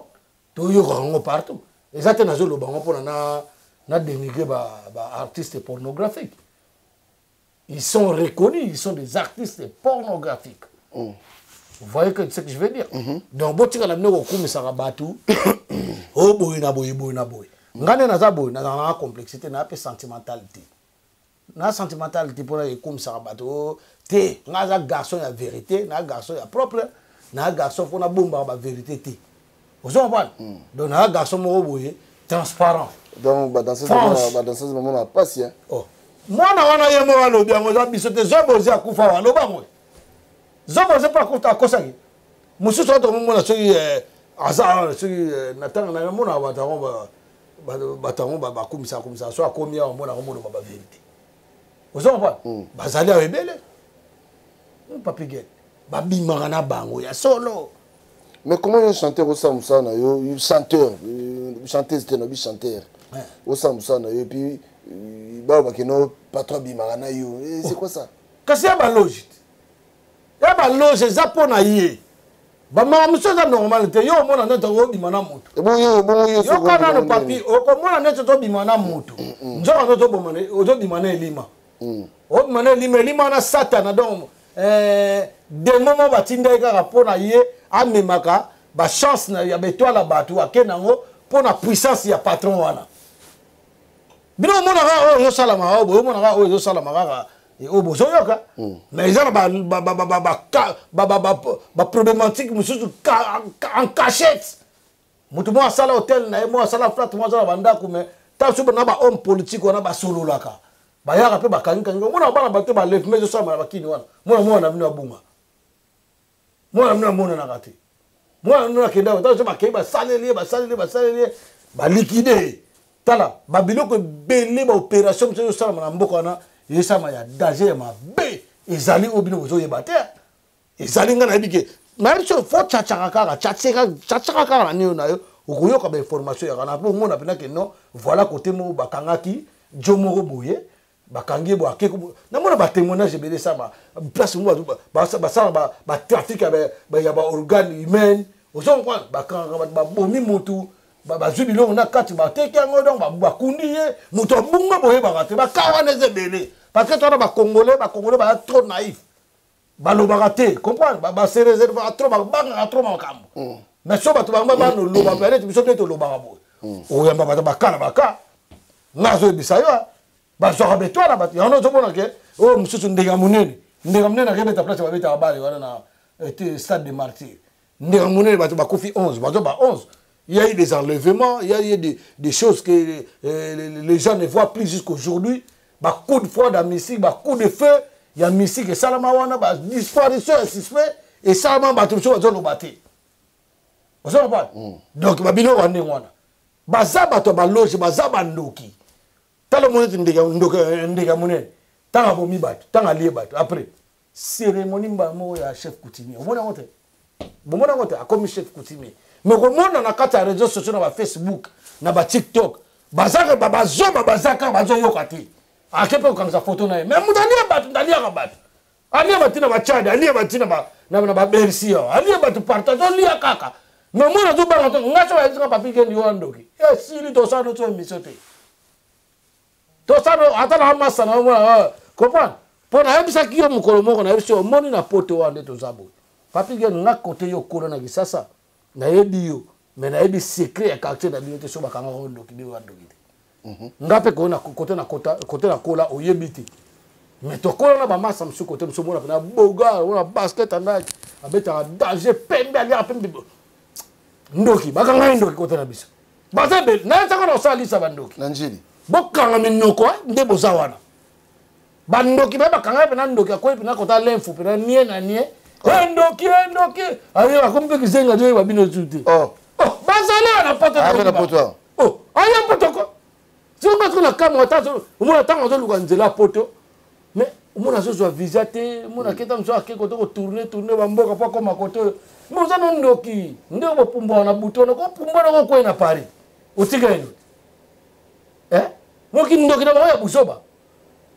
toyokaka yango partout. Eza te nazoloba yango mpona na dénigrer baartiste pornographique. Ils sont reconnus, ils sont des artistes pornographiques. Vous voyez que ce que je veux dire? Donc botikala bino kokumisaka bato oyo boye na boye, boye na boye. Nga nde naza boye, nazalaka na complexité, naa mpe sentimentalité, na sentimentalité mpona ekumisaka bato te. Nga aza garçon ya vérité, na garçon ya propre, na garçon mpona bombaka bavérité te, ozo comprendre? Donc naa garçon moko boye transparent. Donc badanseuse bamona pasi. Oh. Mwana wana ye moko alobi yango, eza biso te. Zobozi akufa wa aloba yango, Zobozi mpe akufa akosaki mosusu ato komomona soki aza soki na ntango na mona bato yango, bato yango bakumisaka kumisaka, so akomi awa mona komoloba bavérité, ozo comprendre? Bazali awa ebele, Papi Gen, babimaka na bango ya solo. Mais comment yo chanteur osala mosala na yo, chanteur, chanteuse te, nabi chanteur, osala mosala na yo et puis balobaki no patron abimaka na yo? C'est quoi ça? Kasi ya baloge, ya baloge eza mpo na ye. Bamaka mosusu eza normal te. Yo omona neti obima na motu, yoka nano papi, okomona neti tobima na motu, nzoka nde ozobima na elima, obima na elima, elima wana satana. Donc demo mo batindaki kaka mpo na ye amemaka bachance ya baetoile ya bato, akende yango mpo na puissance ya patron wana. Bino omona kaka oyo ezosalama oyo boye, omona kaka oyo ezosalama kaka oyo bozoyoka, mais eza na baproblématique mosusu en cachette. Moto moko asala hotel na ye, moko asala flat, moko asala bandako, mais ta so na bahomme politique wana basololaka, bayaka mpe bakangikangi. Omona bana bato balève ezosalama na bakini wana. Mwana mwana na bino abunga, mwana bino amonanaka te, mwana bino akendaka ta so bakei, basaleli ye, basaleli ye, basaleli ye, balikide ye. Tala babiloko ebele, baopération mosusu ezosalama na mboka wana, ezosalama ya danger, ya mabe ezali oyo bino bozoyeba te. Ezali ngai nayebi ke nayebi so fo tchatchaka kaka, tchatchaka kaka na nini na yo, okoyoka bainformation yaka na mpo omona mpena ke non, voilà, kote moko bakangaki jo moko boye, bakangi ye boye, ake namona batémoignage ebele esala place moko basala batrafic ya baorgane humaine, ozo comprendre? Bakangaka bato, babomi motu. Bazwi biloko na kati, bateki yango. Donc bakundi ye, moto abunga, boyebaka te. Baka wana eza ebele, parce que twana Bacongolais, Bacongolais baza trop naïf, balobaka te, comprendre, base réservaka trop, babangaka trop makambo. Mais so bato bango banoloba mpe neti biso nde tolobaka boye, oyamba bato baka na baka. Nga azoyebisa yo, bazwaka betwala bato yango. Ozomona ke oyo mosusu ndenge monene, ndenge monene akebeta place babetaka bale wana na Stade de Martyr. Ndenge monene, bato bakufi 11, bazo ba 11. Il y a eu des enlèvements, il y a eu des choses que les gens ne voient plus jusqu'aujourd'hui. Ba coup de froid dans mystique, ba coup de feu, il y a mystique esalama wana, ba disparition ya suspect esalama, bato mosusu bazoloba te. Ozoloba. Donc babiloko ya ndenge wana, baza bato ya baloge, baza bandoki. Tala moni ete ndeke monene, ntango abomi bato, ntango alie bato, après cérémonie mbala moko ya chef coutumier, omoni yango te, bomoni yango te, akomi chef coutumier. Mais komona na kati ya réseau sociaux, na baFacebook, na baTikTok, bazaka bazoba, bazaka bazoyoka te. Ake mpe kokangisa foto na ye, mais moto alie bato, moto aliaka bato, alie bato na baTchad, alie bato na baBercy awa, alie bato partout, azolia kaka. Mais mwana azobanga to nga so bayebisaka Papi Kendi wana ndoki esili. Tosala no so émission te, tosala ata na masa na omona comprendre. Mpo nayebisaki yo mokolo moko, nayebisi yo, omoni na poto wana nde toza boye. Papi Geni, nga kote yo okolo na Kisasa, nayebi yo, mais nayebi secret ya quartier na bino te. So bakangaka yo ndoki, bino bandoki te. Nga mpe kote na kola, oyebi te, mais tokola na bamasa mosusu kote mosusu. Omona mpena boga ona basket andaki abetaka danger, pembe, aliaka pembe, ndoki, bakanga ye ndoki. Kote na biso baza ebele, nayesaka na kosalisa bandoki. Na Njili. Bokanga minoko nde boza wana bandoki baye bakanga ye mpena ndoki, akwei mpena kota lemfu mpena nie na nie. E ndoki, e ndoki, aye akomi mpe kizenga, azoyeba bino su te. Bazali awa na poto. Na poto. Aya poto ko songa siko na kamwa, ata omona ntango azoluka nzela poto, mais omona azozwa visa te. Omona aketa mosu, ake kote kotourne tourne bamboka mpo akoma kote oyo. Mais oza no ndoki nde bopumbwaka na butu wana, kopumbwa na kokwei na Paris, otika ye ndoki moki ndoki na bango ya buzoba.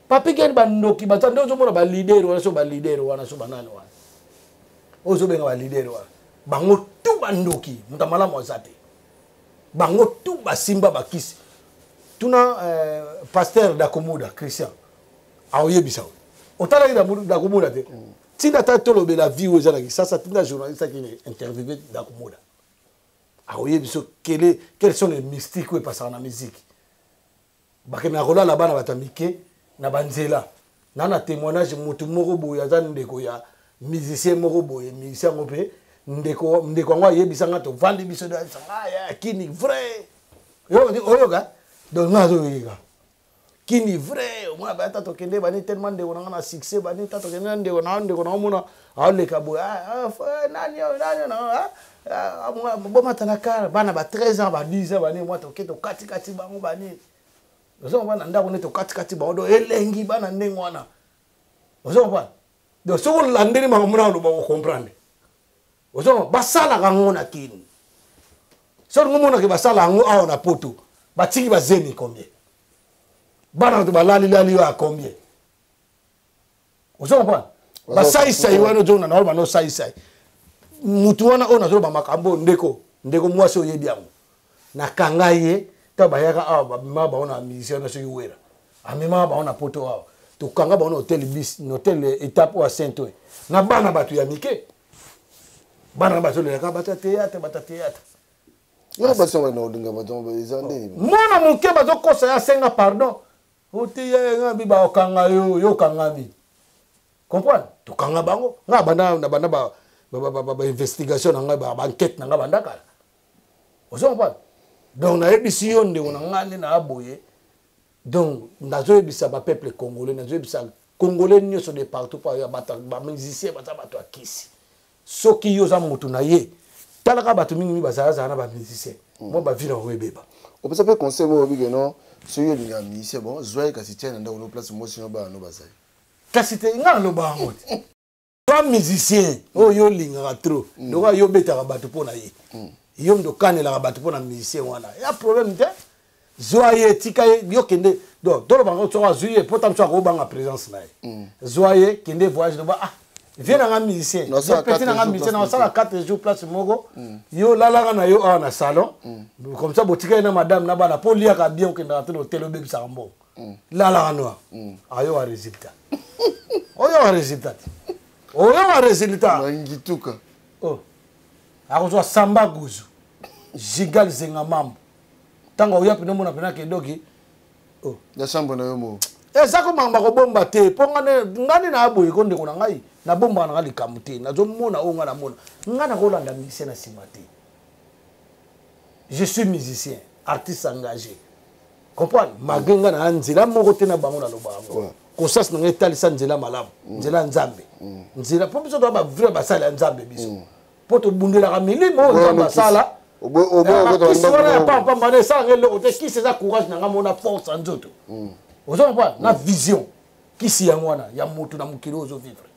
Papi Geni, bandoki baza nde ozomona baleader wana, so baleader wana, so banani wana ozobenga baleader wana, bango tu bandoki, moto ya malamu aza te. Bango tu basimba bakisi. Tuna pasteur Dakomuda Christian, aoyebisa yo. Otalaki Dakomuda te? Ntina ata tolobela vie oyo eza na Kisasa, tinda journaliste akini interviewe Dakomuda, aoyebi biso quels sont les mystiques oyo epasaka na musique. Bakendaka kolala bana bato ya mike na banzela. Na témoignage, motu moko boye aza ndeko ya musicien moko boye, musicien yango mpe ndeko, ndeko yango ayebisanga, tovandi biso, ayebisanga kini vrai oyoka. Donc nga azoyoka kini vrai, omona baya ta tokende bani tellement ndeko nanga na succès, bani ta tokende na ndeko na ndeko na omona aoleka boye, nani nani bomata na kar, bana ba 13 ans, ba 10 ans, bani mwa toke tokatikati bango, bani ozomona bana ndako nde tokatikati bango. Do elengi bana ndenge wana, ozomona. Donc soki olandeli makambo na oloba, ocomprendre. Ozomona basalaka yango na Kini, soki omonake basala yango awa na poto, batiki bazemi combien, bana bato balalilali oyo ya combien, ozo comprendre? Basaisai wana ozonga na oloba nosaisai mutu wana oyo nazoloba makambo. Ndeko, ndeko mwasi oyebi yango, nakanga ye ntango bayaka awa, babimaka bango na musicien wana, soki Wera amemaka bango na poto awa, tokanga bango na hotel bis, na hotel Étape oyo ya Saint oyo, na bana bato ya mike, bana na bazolelaka bato ya théâtre, bato ya théâtre. Wana basi na olinga bato eza nde. Mwana moke bazokosa ye, asenga pardon, oteya nga bi bakokanga yo, yo okangami, comprendre? Tokanga bango. Nga banda na banda bainvestigation na ngai, baenquête na ngai banda kala, ozo comprendre? Donc nayebisi yo, ndeko na ngai, nde naa boye. Donc nazoyebisa bapeuple congolais, nazoyebisa Congolais nyonso de partout, po ya bamusicien baza bato ya kisi. Soki yo oza motu na ye, talaka bato mingi bazalazala na bamusicien mwa bavie na bango ebeba. Opesa mpe conseil moko, obike no soki olingaka musicien, bon, zwa ye, kasi tia na ndako no, place mwasi no, bana no bazali. Kasi te, ngai naloba yango te. Ba musicien oyo yo olingaka trop, lokola yo obetaka bato mpo na ye, yo moto okanelaka bato mpo na musicien wana, ya problème te. Zwa ye, tika ye, yo kende. Donc toloba ngo, soki azwi ye, po ta mosu akobanga présence na ye, zwa ye, kende voyage, loba ah. Vie na nga musicien, petit na nga musicien, nasala 4 jours place moko. Yo lalaka na yo awa na salon comme ça, botikali na madame na bana mpo oliaka bien, okendaka te na hotel, obebisaka mbongo. Lalaka noa ayoka résultat, oyoka résultat te, oyoka résultat. Ngituka. Oh. Akozwa samba guzu jigal zenga mambo ntango oya mpena omona mpena kedoki. Oh. Ya chambre na yo mo. Eza komamba kobomba te, mpo nga nde na boye ko ndeko na ngai, nabombaka na nga likambo te. Nazomona oyo nga namona, nga nakolanda musicien na nsima te. Je suis musicien, artiste engagé, comprendre? Malgré nga na nzela moko te na bango, naloba yango, conscience na ngai etalisa nzela malamu, nzela ya Nzambe, nzela mpo biso toa bavrai basali ya Nzambe. Biso mpo tobundelaka milimo oyo Nzambe asala. Kisi wana ya pampamba na esalanga eloko te. Kisi eza courage na ngai, mona force ya nzoto, ozo comprendre, na vision. Kisi yango wana ya motu na mokili oyo ozovivre,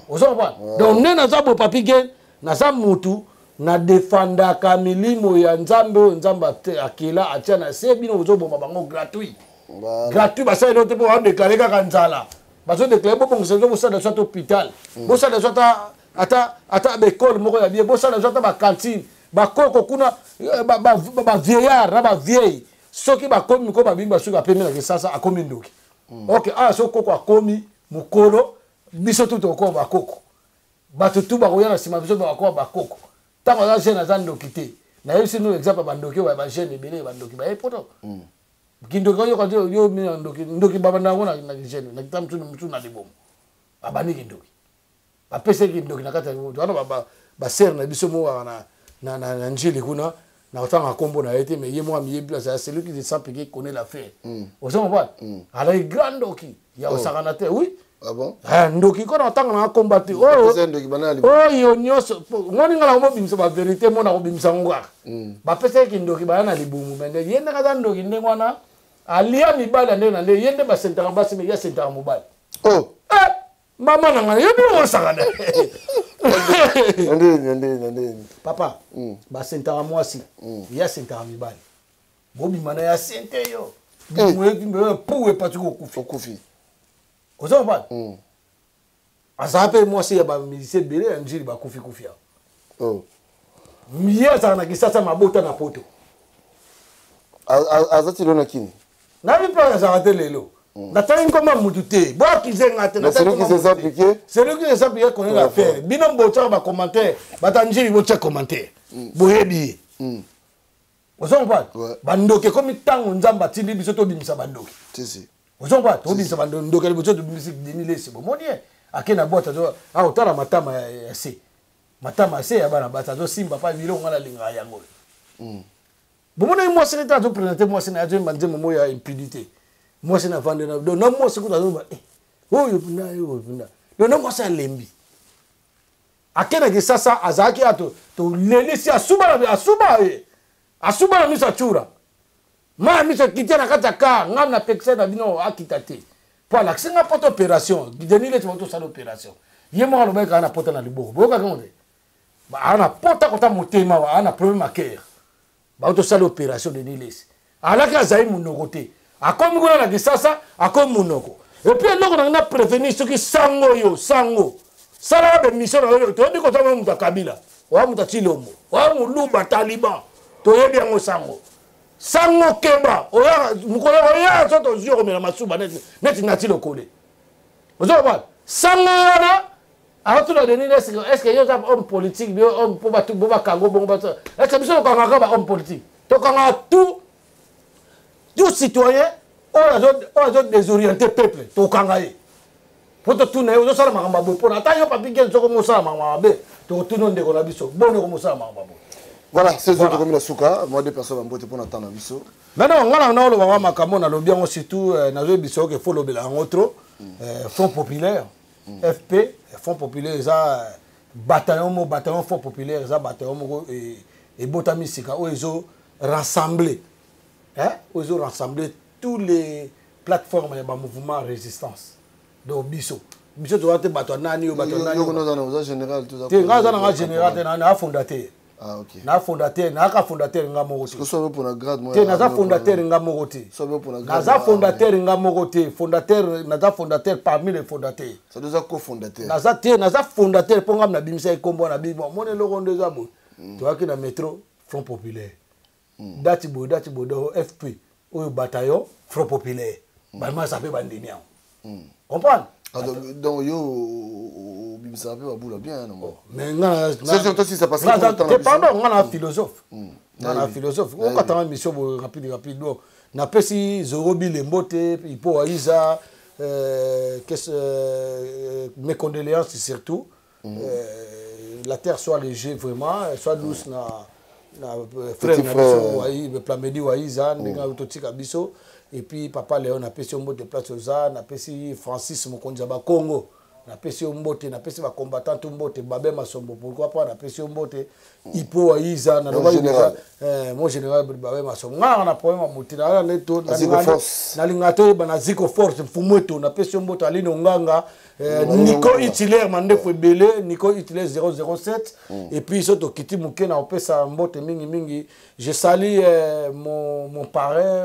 ozo comprendre? Donc nde naza boye, Papi Gen, naza motu nadefandaka milimo ya Nzambe oyo Nzambe akela atia na se. Bino bozoboma bango gratuit, gratuit. Basali eloko te mpo badeklare kaka nzala, bazodeklare bobongisa biso, bosala biso ata hôpital, bosala biso ata baekole moko ya bien, bosala biso ata bacantine. Bakoko kuna, bavieillard na bavieille, soki bakomi mikolo, babimi, basuki, bapemi na Kisasa, akomi ndoki. Ok, awa soki koko akomi mokolo, biso tu tokokoma bakoko, bato tu bakoya na nsima, biso bakokoma bakoko. Ntango aza jeune, aza ndoki te. Nayebisi no exemple ya bandoki oyo, bajeune ebele bandoki baye poto. Kindoki oyoka yo mina ndoki, ndoki babanda yango na jeune na kita mosusu mosusu na libomo, babandi kindoki, bapesaki kindoki na kati ya wana. Basere na biso moko na Njili kuna, na kotanga nkombo na ye te, mais ye moko amiyebi place ya celui qui se sent piqué connaît l'affaire. Ozo comprendre? Alaki grand ndoki ya kosakana te, oui. Ah bon? Ndoki ko na kotanga na komba te oyo oyo nyonso ngoni nga na komobimisa bavérité mo na kobimisa ngo kaka. Bapesaki kindoki baya na libumu, mais ye ndenge aza ndoki ndenge wana, alia mibali ya ndenge na ndenge. Ye nde basentaka basi, mais ye asentaka mobali. Oh. Eh, mama na ngai, yebi osakana. Ndeni? Papa, basentaka mwasi, ye asentaka mibali. Bobima na ya sente yo pu epati, kokufi. Okufi. Oza comprendre? Azala mpe mwasi ya bamusicien ebele ya Njili, bakufi kufi awa. Oh. Ye azalaka na Kisasa, mabota na poto. Aza ti lelo na Kini? Nayebi mpe azalaka te lelo. Natali nkoma mutu te, boakize nga te. Celui qui s'est appliqué. Celui qui s'est appliqué connaît l'affaire. Bino botiaka bacommentaire, bata Njili, botia commentaire, boyebi ye. Ozo comprendre? Bandoki ekomi ntango Nzambe atindi biso tobimisa bandoki. Ozo comprendre? Tobimisa bandoki ya liboso, tobimisi Denis Lesi. Bomoni ye ake na boite, akotala matama ya se, matama ya se ya bana basi, azosimba pa biloko nga nalingaka yango. Bomonaki mwasi nete azopresente mwasi na ye, azoyemba nzembo moko ya impudité, mwasi na vande na donc na mwasi kutu azoyemba oyo mpena, oyo mpena. Donc na mwasi alembi, akendaki Kisasa, azalaki ya tolelisi, asuba na asuba ye, asuba na miso, acura mai ya miso, ekitia na kati ya kar. Ngai napekisa na bino akita te, mpo alakisi nga poto opération. Denis Leti, bato osala opération, ye moko alobaki kaka na pota na liboko, boyokaki ngo te. Aa na pota kota motema, aa na problème ya cœur, bauti osala opération. Denis Lesi alaki azali monoko te, akomi kuna na Kisasa, akomi monoko. Et puis eloko na ngai na prévenir, soki sango oyo, sango salaka bemission na yo, toyebi kozama moto ya Kabila, oya moto ya Tshilombo, oya moluba taliban, toyebi yango. Sango, sango keba, oya mokolo oya so tozwi okomela masuba neti nati lokole. Ozokomana sango wana akotuna Denis, est ce que yo oza homme politique bio homme mpo bato bo bakango bongo bato? Est ce que biso tokangaka ba homme politique? Tokangaka tout citoyen oyo azo désorienté peuple, tokanga ye mpo totuna ye: ozosala makambo ya boye mpona? Ata yo Papi Gen, soko mosala makambo mabe, tokotuna ndeko na biso boni okomosala makambo ya boye. Voilà, c'est voilà. Tokomi na suka. Moi, deux personnes bambote mpona temps na biso. Maintenant nga na naolobaka makambo, nalobi yango surtout, nazoyebisa oke fo lobela yango trop. Front populaire, FP, Front populaire eza bataillon moko, bataillon Front populaire eza bataillon moko ebotami sika, oyo ezo rassembler, oyo ezo rassembler tous les plateformes ya bamouvement résistance. Donc biso toza te bato ya nani oyo, bato ya nani te. Nga aza nanga général te, na afonda te. Ah, okay. Na fondateur, naaka fondateur nga moko te. So pona grade moi. Te naza fondateur nga moko te. So pona grade. Naza fondateur nga moko te. Fondateur naza fondateur parmi les fondateurs. Ça doit co-fondateur. Naza te, naza fondateur po nga na bimisa ekombo na bimo. Mone eloko ndo eza boye. Toyaki na métro Front Populaire. Date boye, date boye do FP oyo bataillon Front Populaire. Ba masa pe bandimi yango. Comprendre? Ah, donc yo obimisaka mpe babula bien non? Mais nga na pardon, nga na philosophe. Nga na philosophe. Okatanga mission boye rapide rapide. Donc napesi Zoro Bilembo te, Ipo Aiza, mes condoléances surtout. La terre soit léger vraiment, soit douce na na frère na biso Waï, Plamedi Waïza, ndenge totika biso. Et puis papa Léon napesi yo mbote place oza, napesi Francis mokonzi ya Bakongo, napesi yo mbote, napesi ba combattant tout mbote, Babé Masombo pourquoi pas, napesi yo mbote, Ipo Waïza, na loba mon général Babé Masombo. Nga na problème ya motu, na na to na linga to ba na Ziko Force Mfumweto, napesi yo mbote Aline Nganga, Nico Hitler mandefu ebele, Nico Hitler 007. Et puis soto kiti muke na opesa mbote mingi mingi. Je salue mon parrain,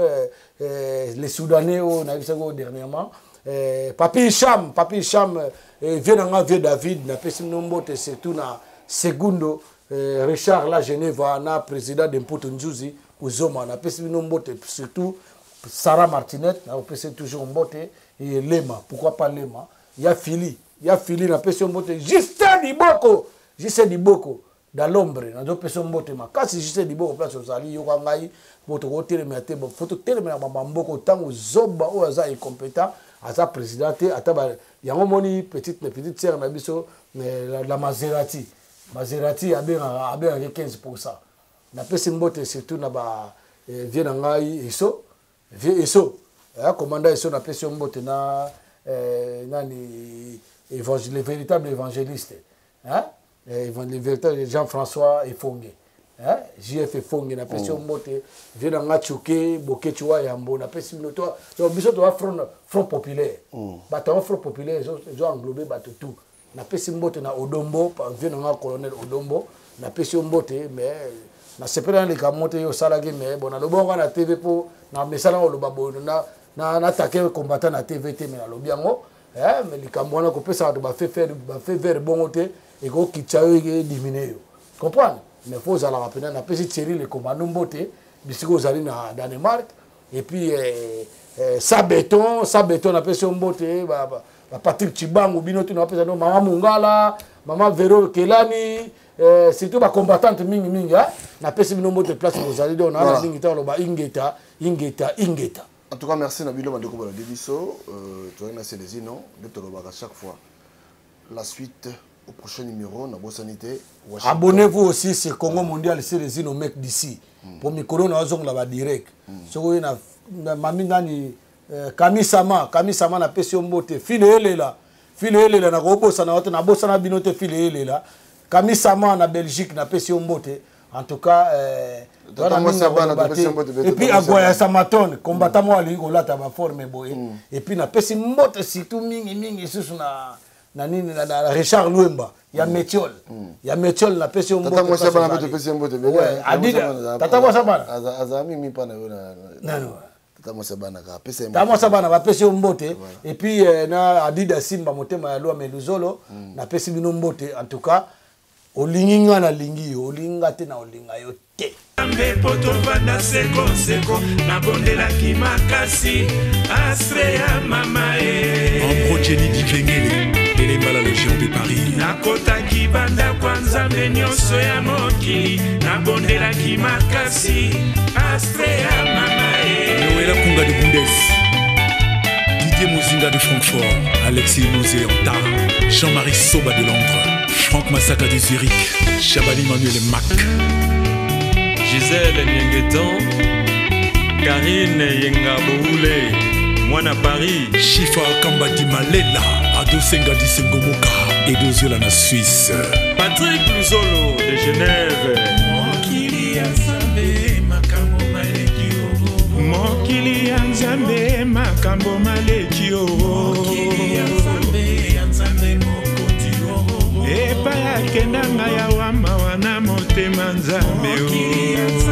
les Soudanais on a vu ça dernièrement, Papi Hicham, Papi Hicham, vieux nanga vieux David, na pesi mbote surtout na Segundo, Richard la Geneva na président de Mputu Nzuzi Uzoma, na pesi mbote surtout Sarah Martinet, na pesi toujours mbote et Lema, pourquoi pas Lema. Ya Fili, ya Fili na pesi mbote Justin Diboko, Justin Diboko dans l'ombre, na pesi mbote makasi Justin Diboko place ozali yoka ngai moto ko telemela te, faut telemela ba mboko tango zoba oyo aza incompétent, aza président te, ata ba yango moni petite petite sœur na biso la Maserati, Maserati abenga 15%. Na pesi mbote surtout na ba vieux na ngai eso, vieux eso, commandant eso na pesi mbote na nani évangile, le véritable évangéliste, hein, le véritable Jean-François Efonge, hein, JF Efonge na pesi mbote vieux na nga Tchouké Boketshu Yambo na pesi mbote donc biso to front populaire, bato front populaire zo englober bato tout. Na pesi mbote na Odombo, vieux na nga colonel Odombo na pesi mbote, mais na sepela na likambo te yo salaki, mais bon na lobongo na TV po na mesala oloba boyo na na attaquer combattant na TV te, mais na lobi yango, mais likambo wana kopesa bato ba fait vert bongo te ekokitisa yo edimine yo, comprendre? Mais faut ozalaka mpena na pesi Thierry le commando mbote bisika ozali na Danemark. Et puis sa béton, sa béton na pesi yo mbote, ba Patrick Chibangu bino tu na pesa no mama Mungala, mama Vero Kelani, surtout ba combattante mingi mingi, hein, na pesi bino mbote place ozali donc na mingi ta loba ingeta ingeta ingeta. En tout cas merci na bino bandeko bala biso, tu na Celezino de tolobaka chaque fois la suite au prochain numéro na Bosanité. Abonnez-vous aussi sur Congo Mondial Celezino mec d'ici. Pour mikolo na zongla ba direct. Soko na mami nani Kamisama, Kamisama na pesi mbote file elela. File elela na kobosa na wote na bosa na bino te file elela. Kamisama na Belgique na pesi mbote. En tout cas et puis Agoya Samaton combattant moi ali kolata ba forme boye. Et puis na pesi mbote surtout mingi mingi susu na na nini na Richard Luemba ya Metiol. Ya Metiol na pesi mbote. Tata mwasa bana pe pesi mbote. Tata mwasa bana. Aza mingi pa na yo na. Non. Tata mwasa bana ka pesi mbote. Tata mwasa bana ba pesi mbote. Et puis na Adida Simba motema ya Lwa Meluzolo na pesi bino mbote en tout cas olingi nga na lingi yo, olinga te na olinga yo te. Nzambe po tovanda seko seko, nabondelaki makasi, astre ya mama e. Ambrogeni Dikengele, elemba la Légion de Paris. Nakotaki bandako ya Nzambe nyonso ya mokili, nabondelaki makasi, astre ya mama e. Noëlla Kunga de Bundes, Didier Mozinga de Francfort, Alexis Mosé-Anta, Jean-Marie Soba de Londres, Franck Massaka de Zurich, Chabani Manuel Mac, Gisèle Nienguetan, Karine Yenga Boule, Mwana Paris, Chifa Kamba di Malela, Ado Senga di Sengomoka, Edo Zola na Suisse, Patrick Luzolo de Genève. Mokili ya Nzambe makambo maleki yo, mokili ya Nzambe makambo maleki yo, mokili ya Nzambe ya Nzambe mokonzi yo, epai akendanga ya wama wana mokili. motema Nzambe o.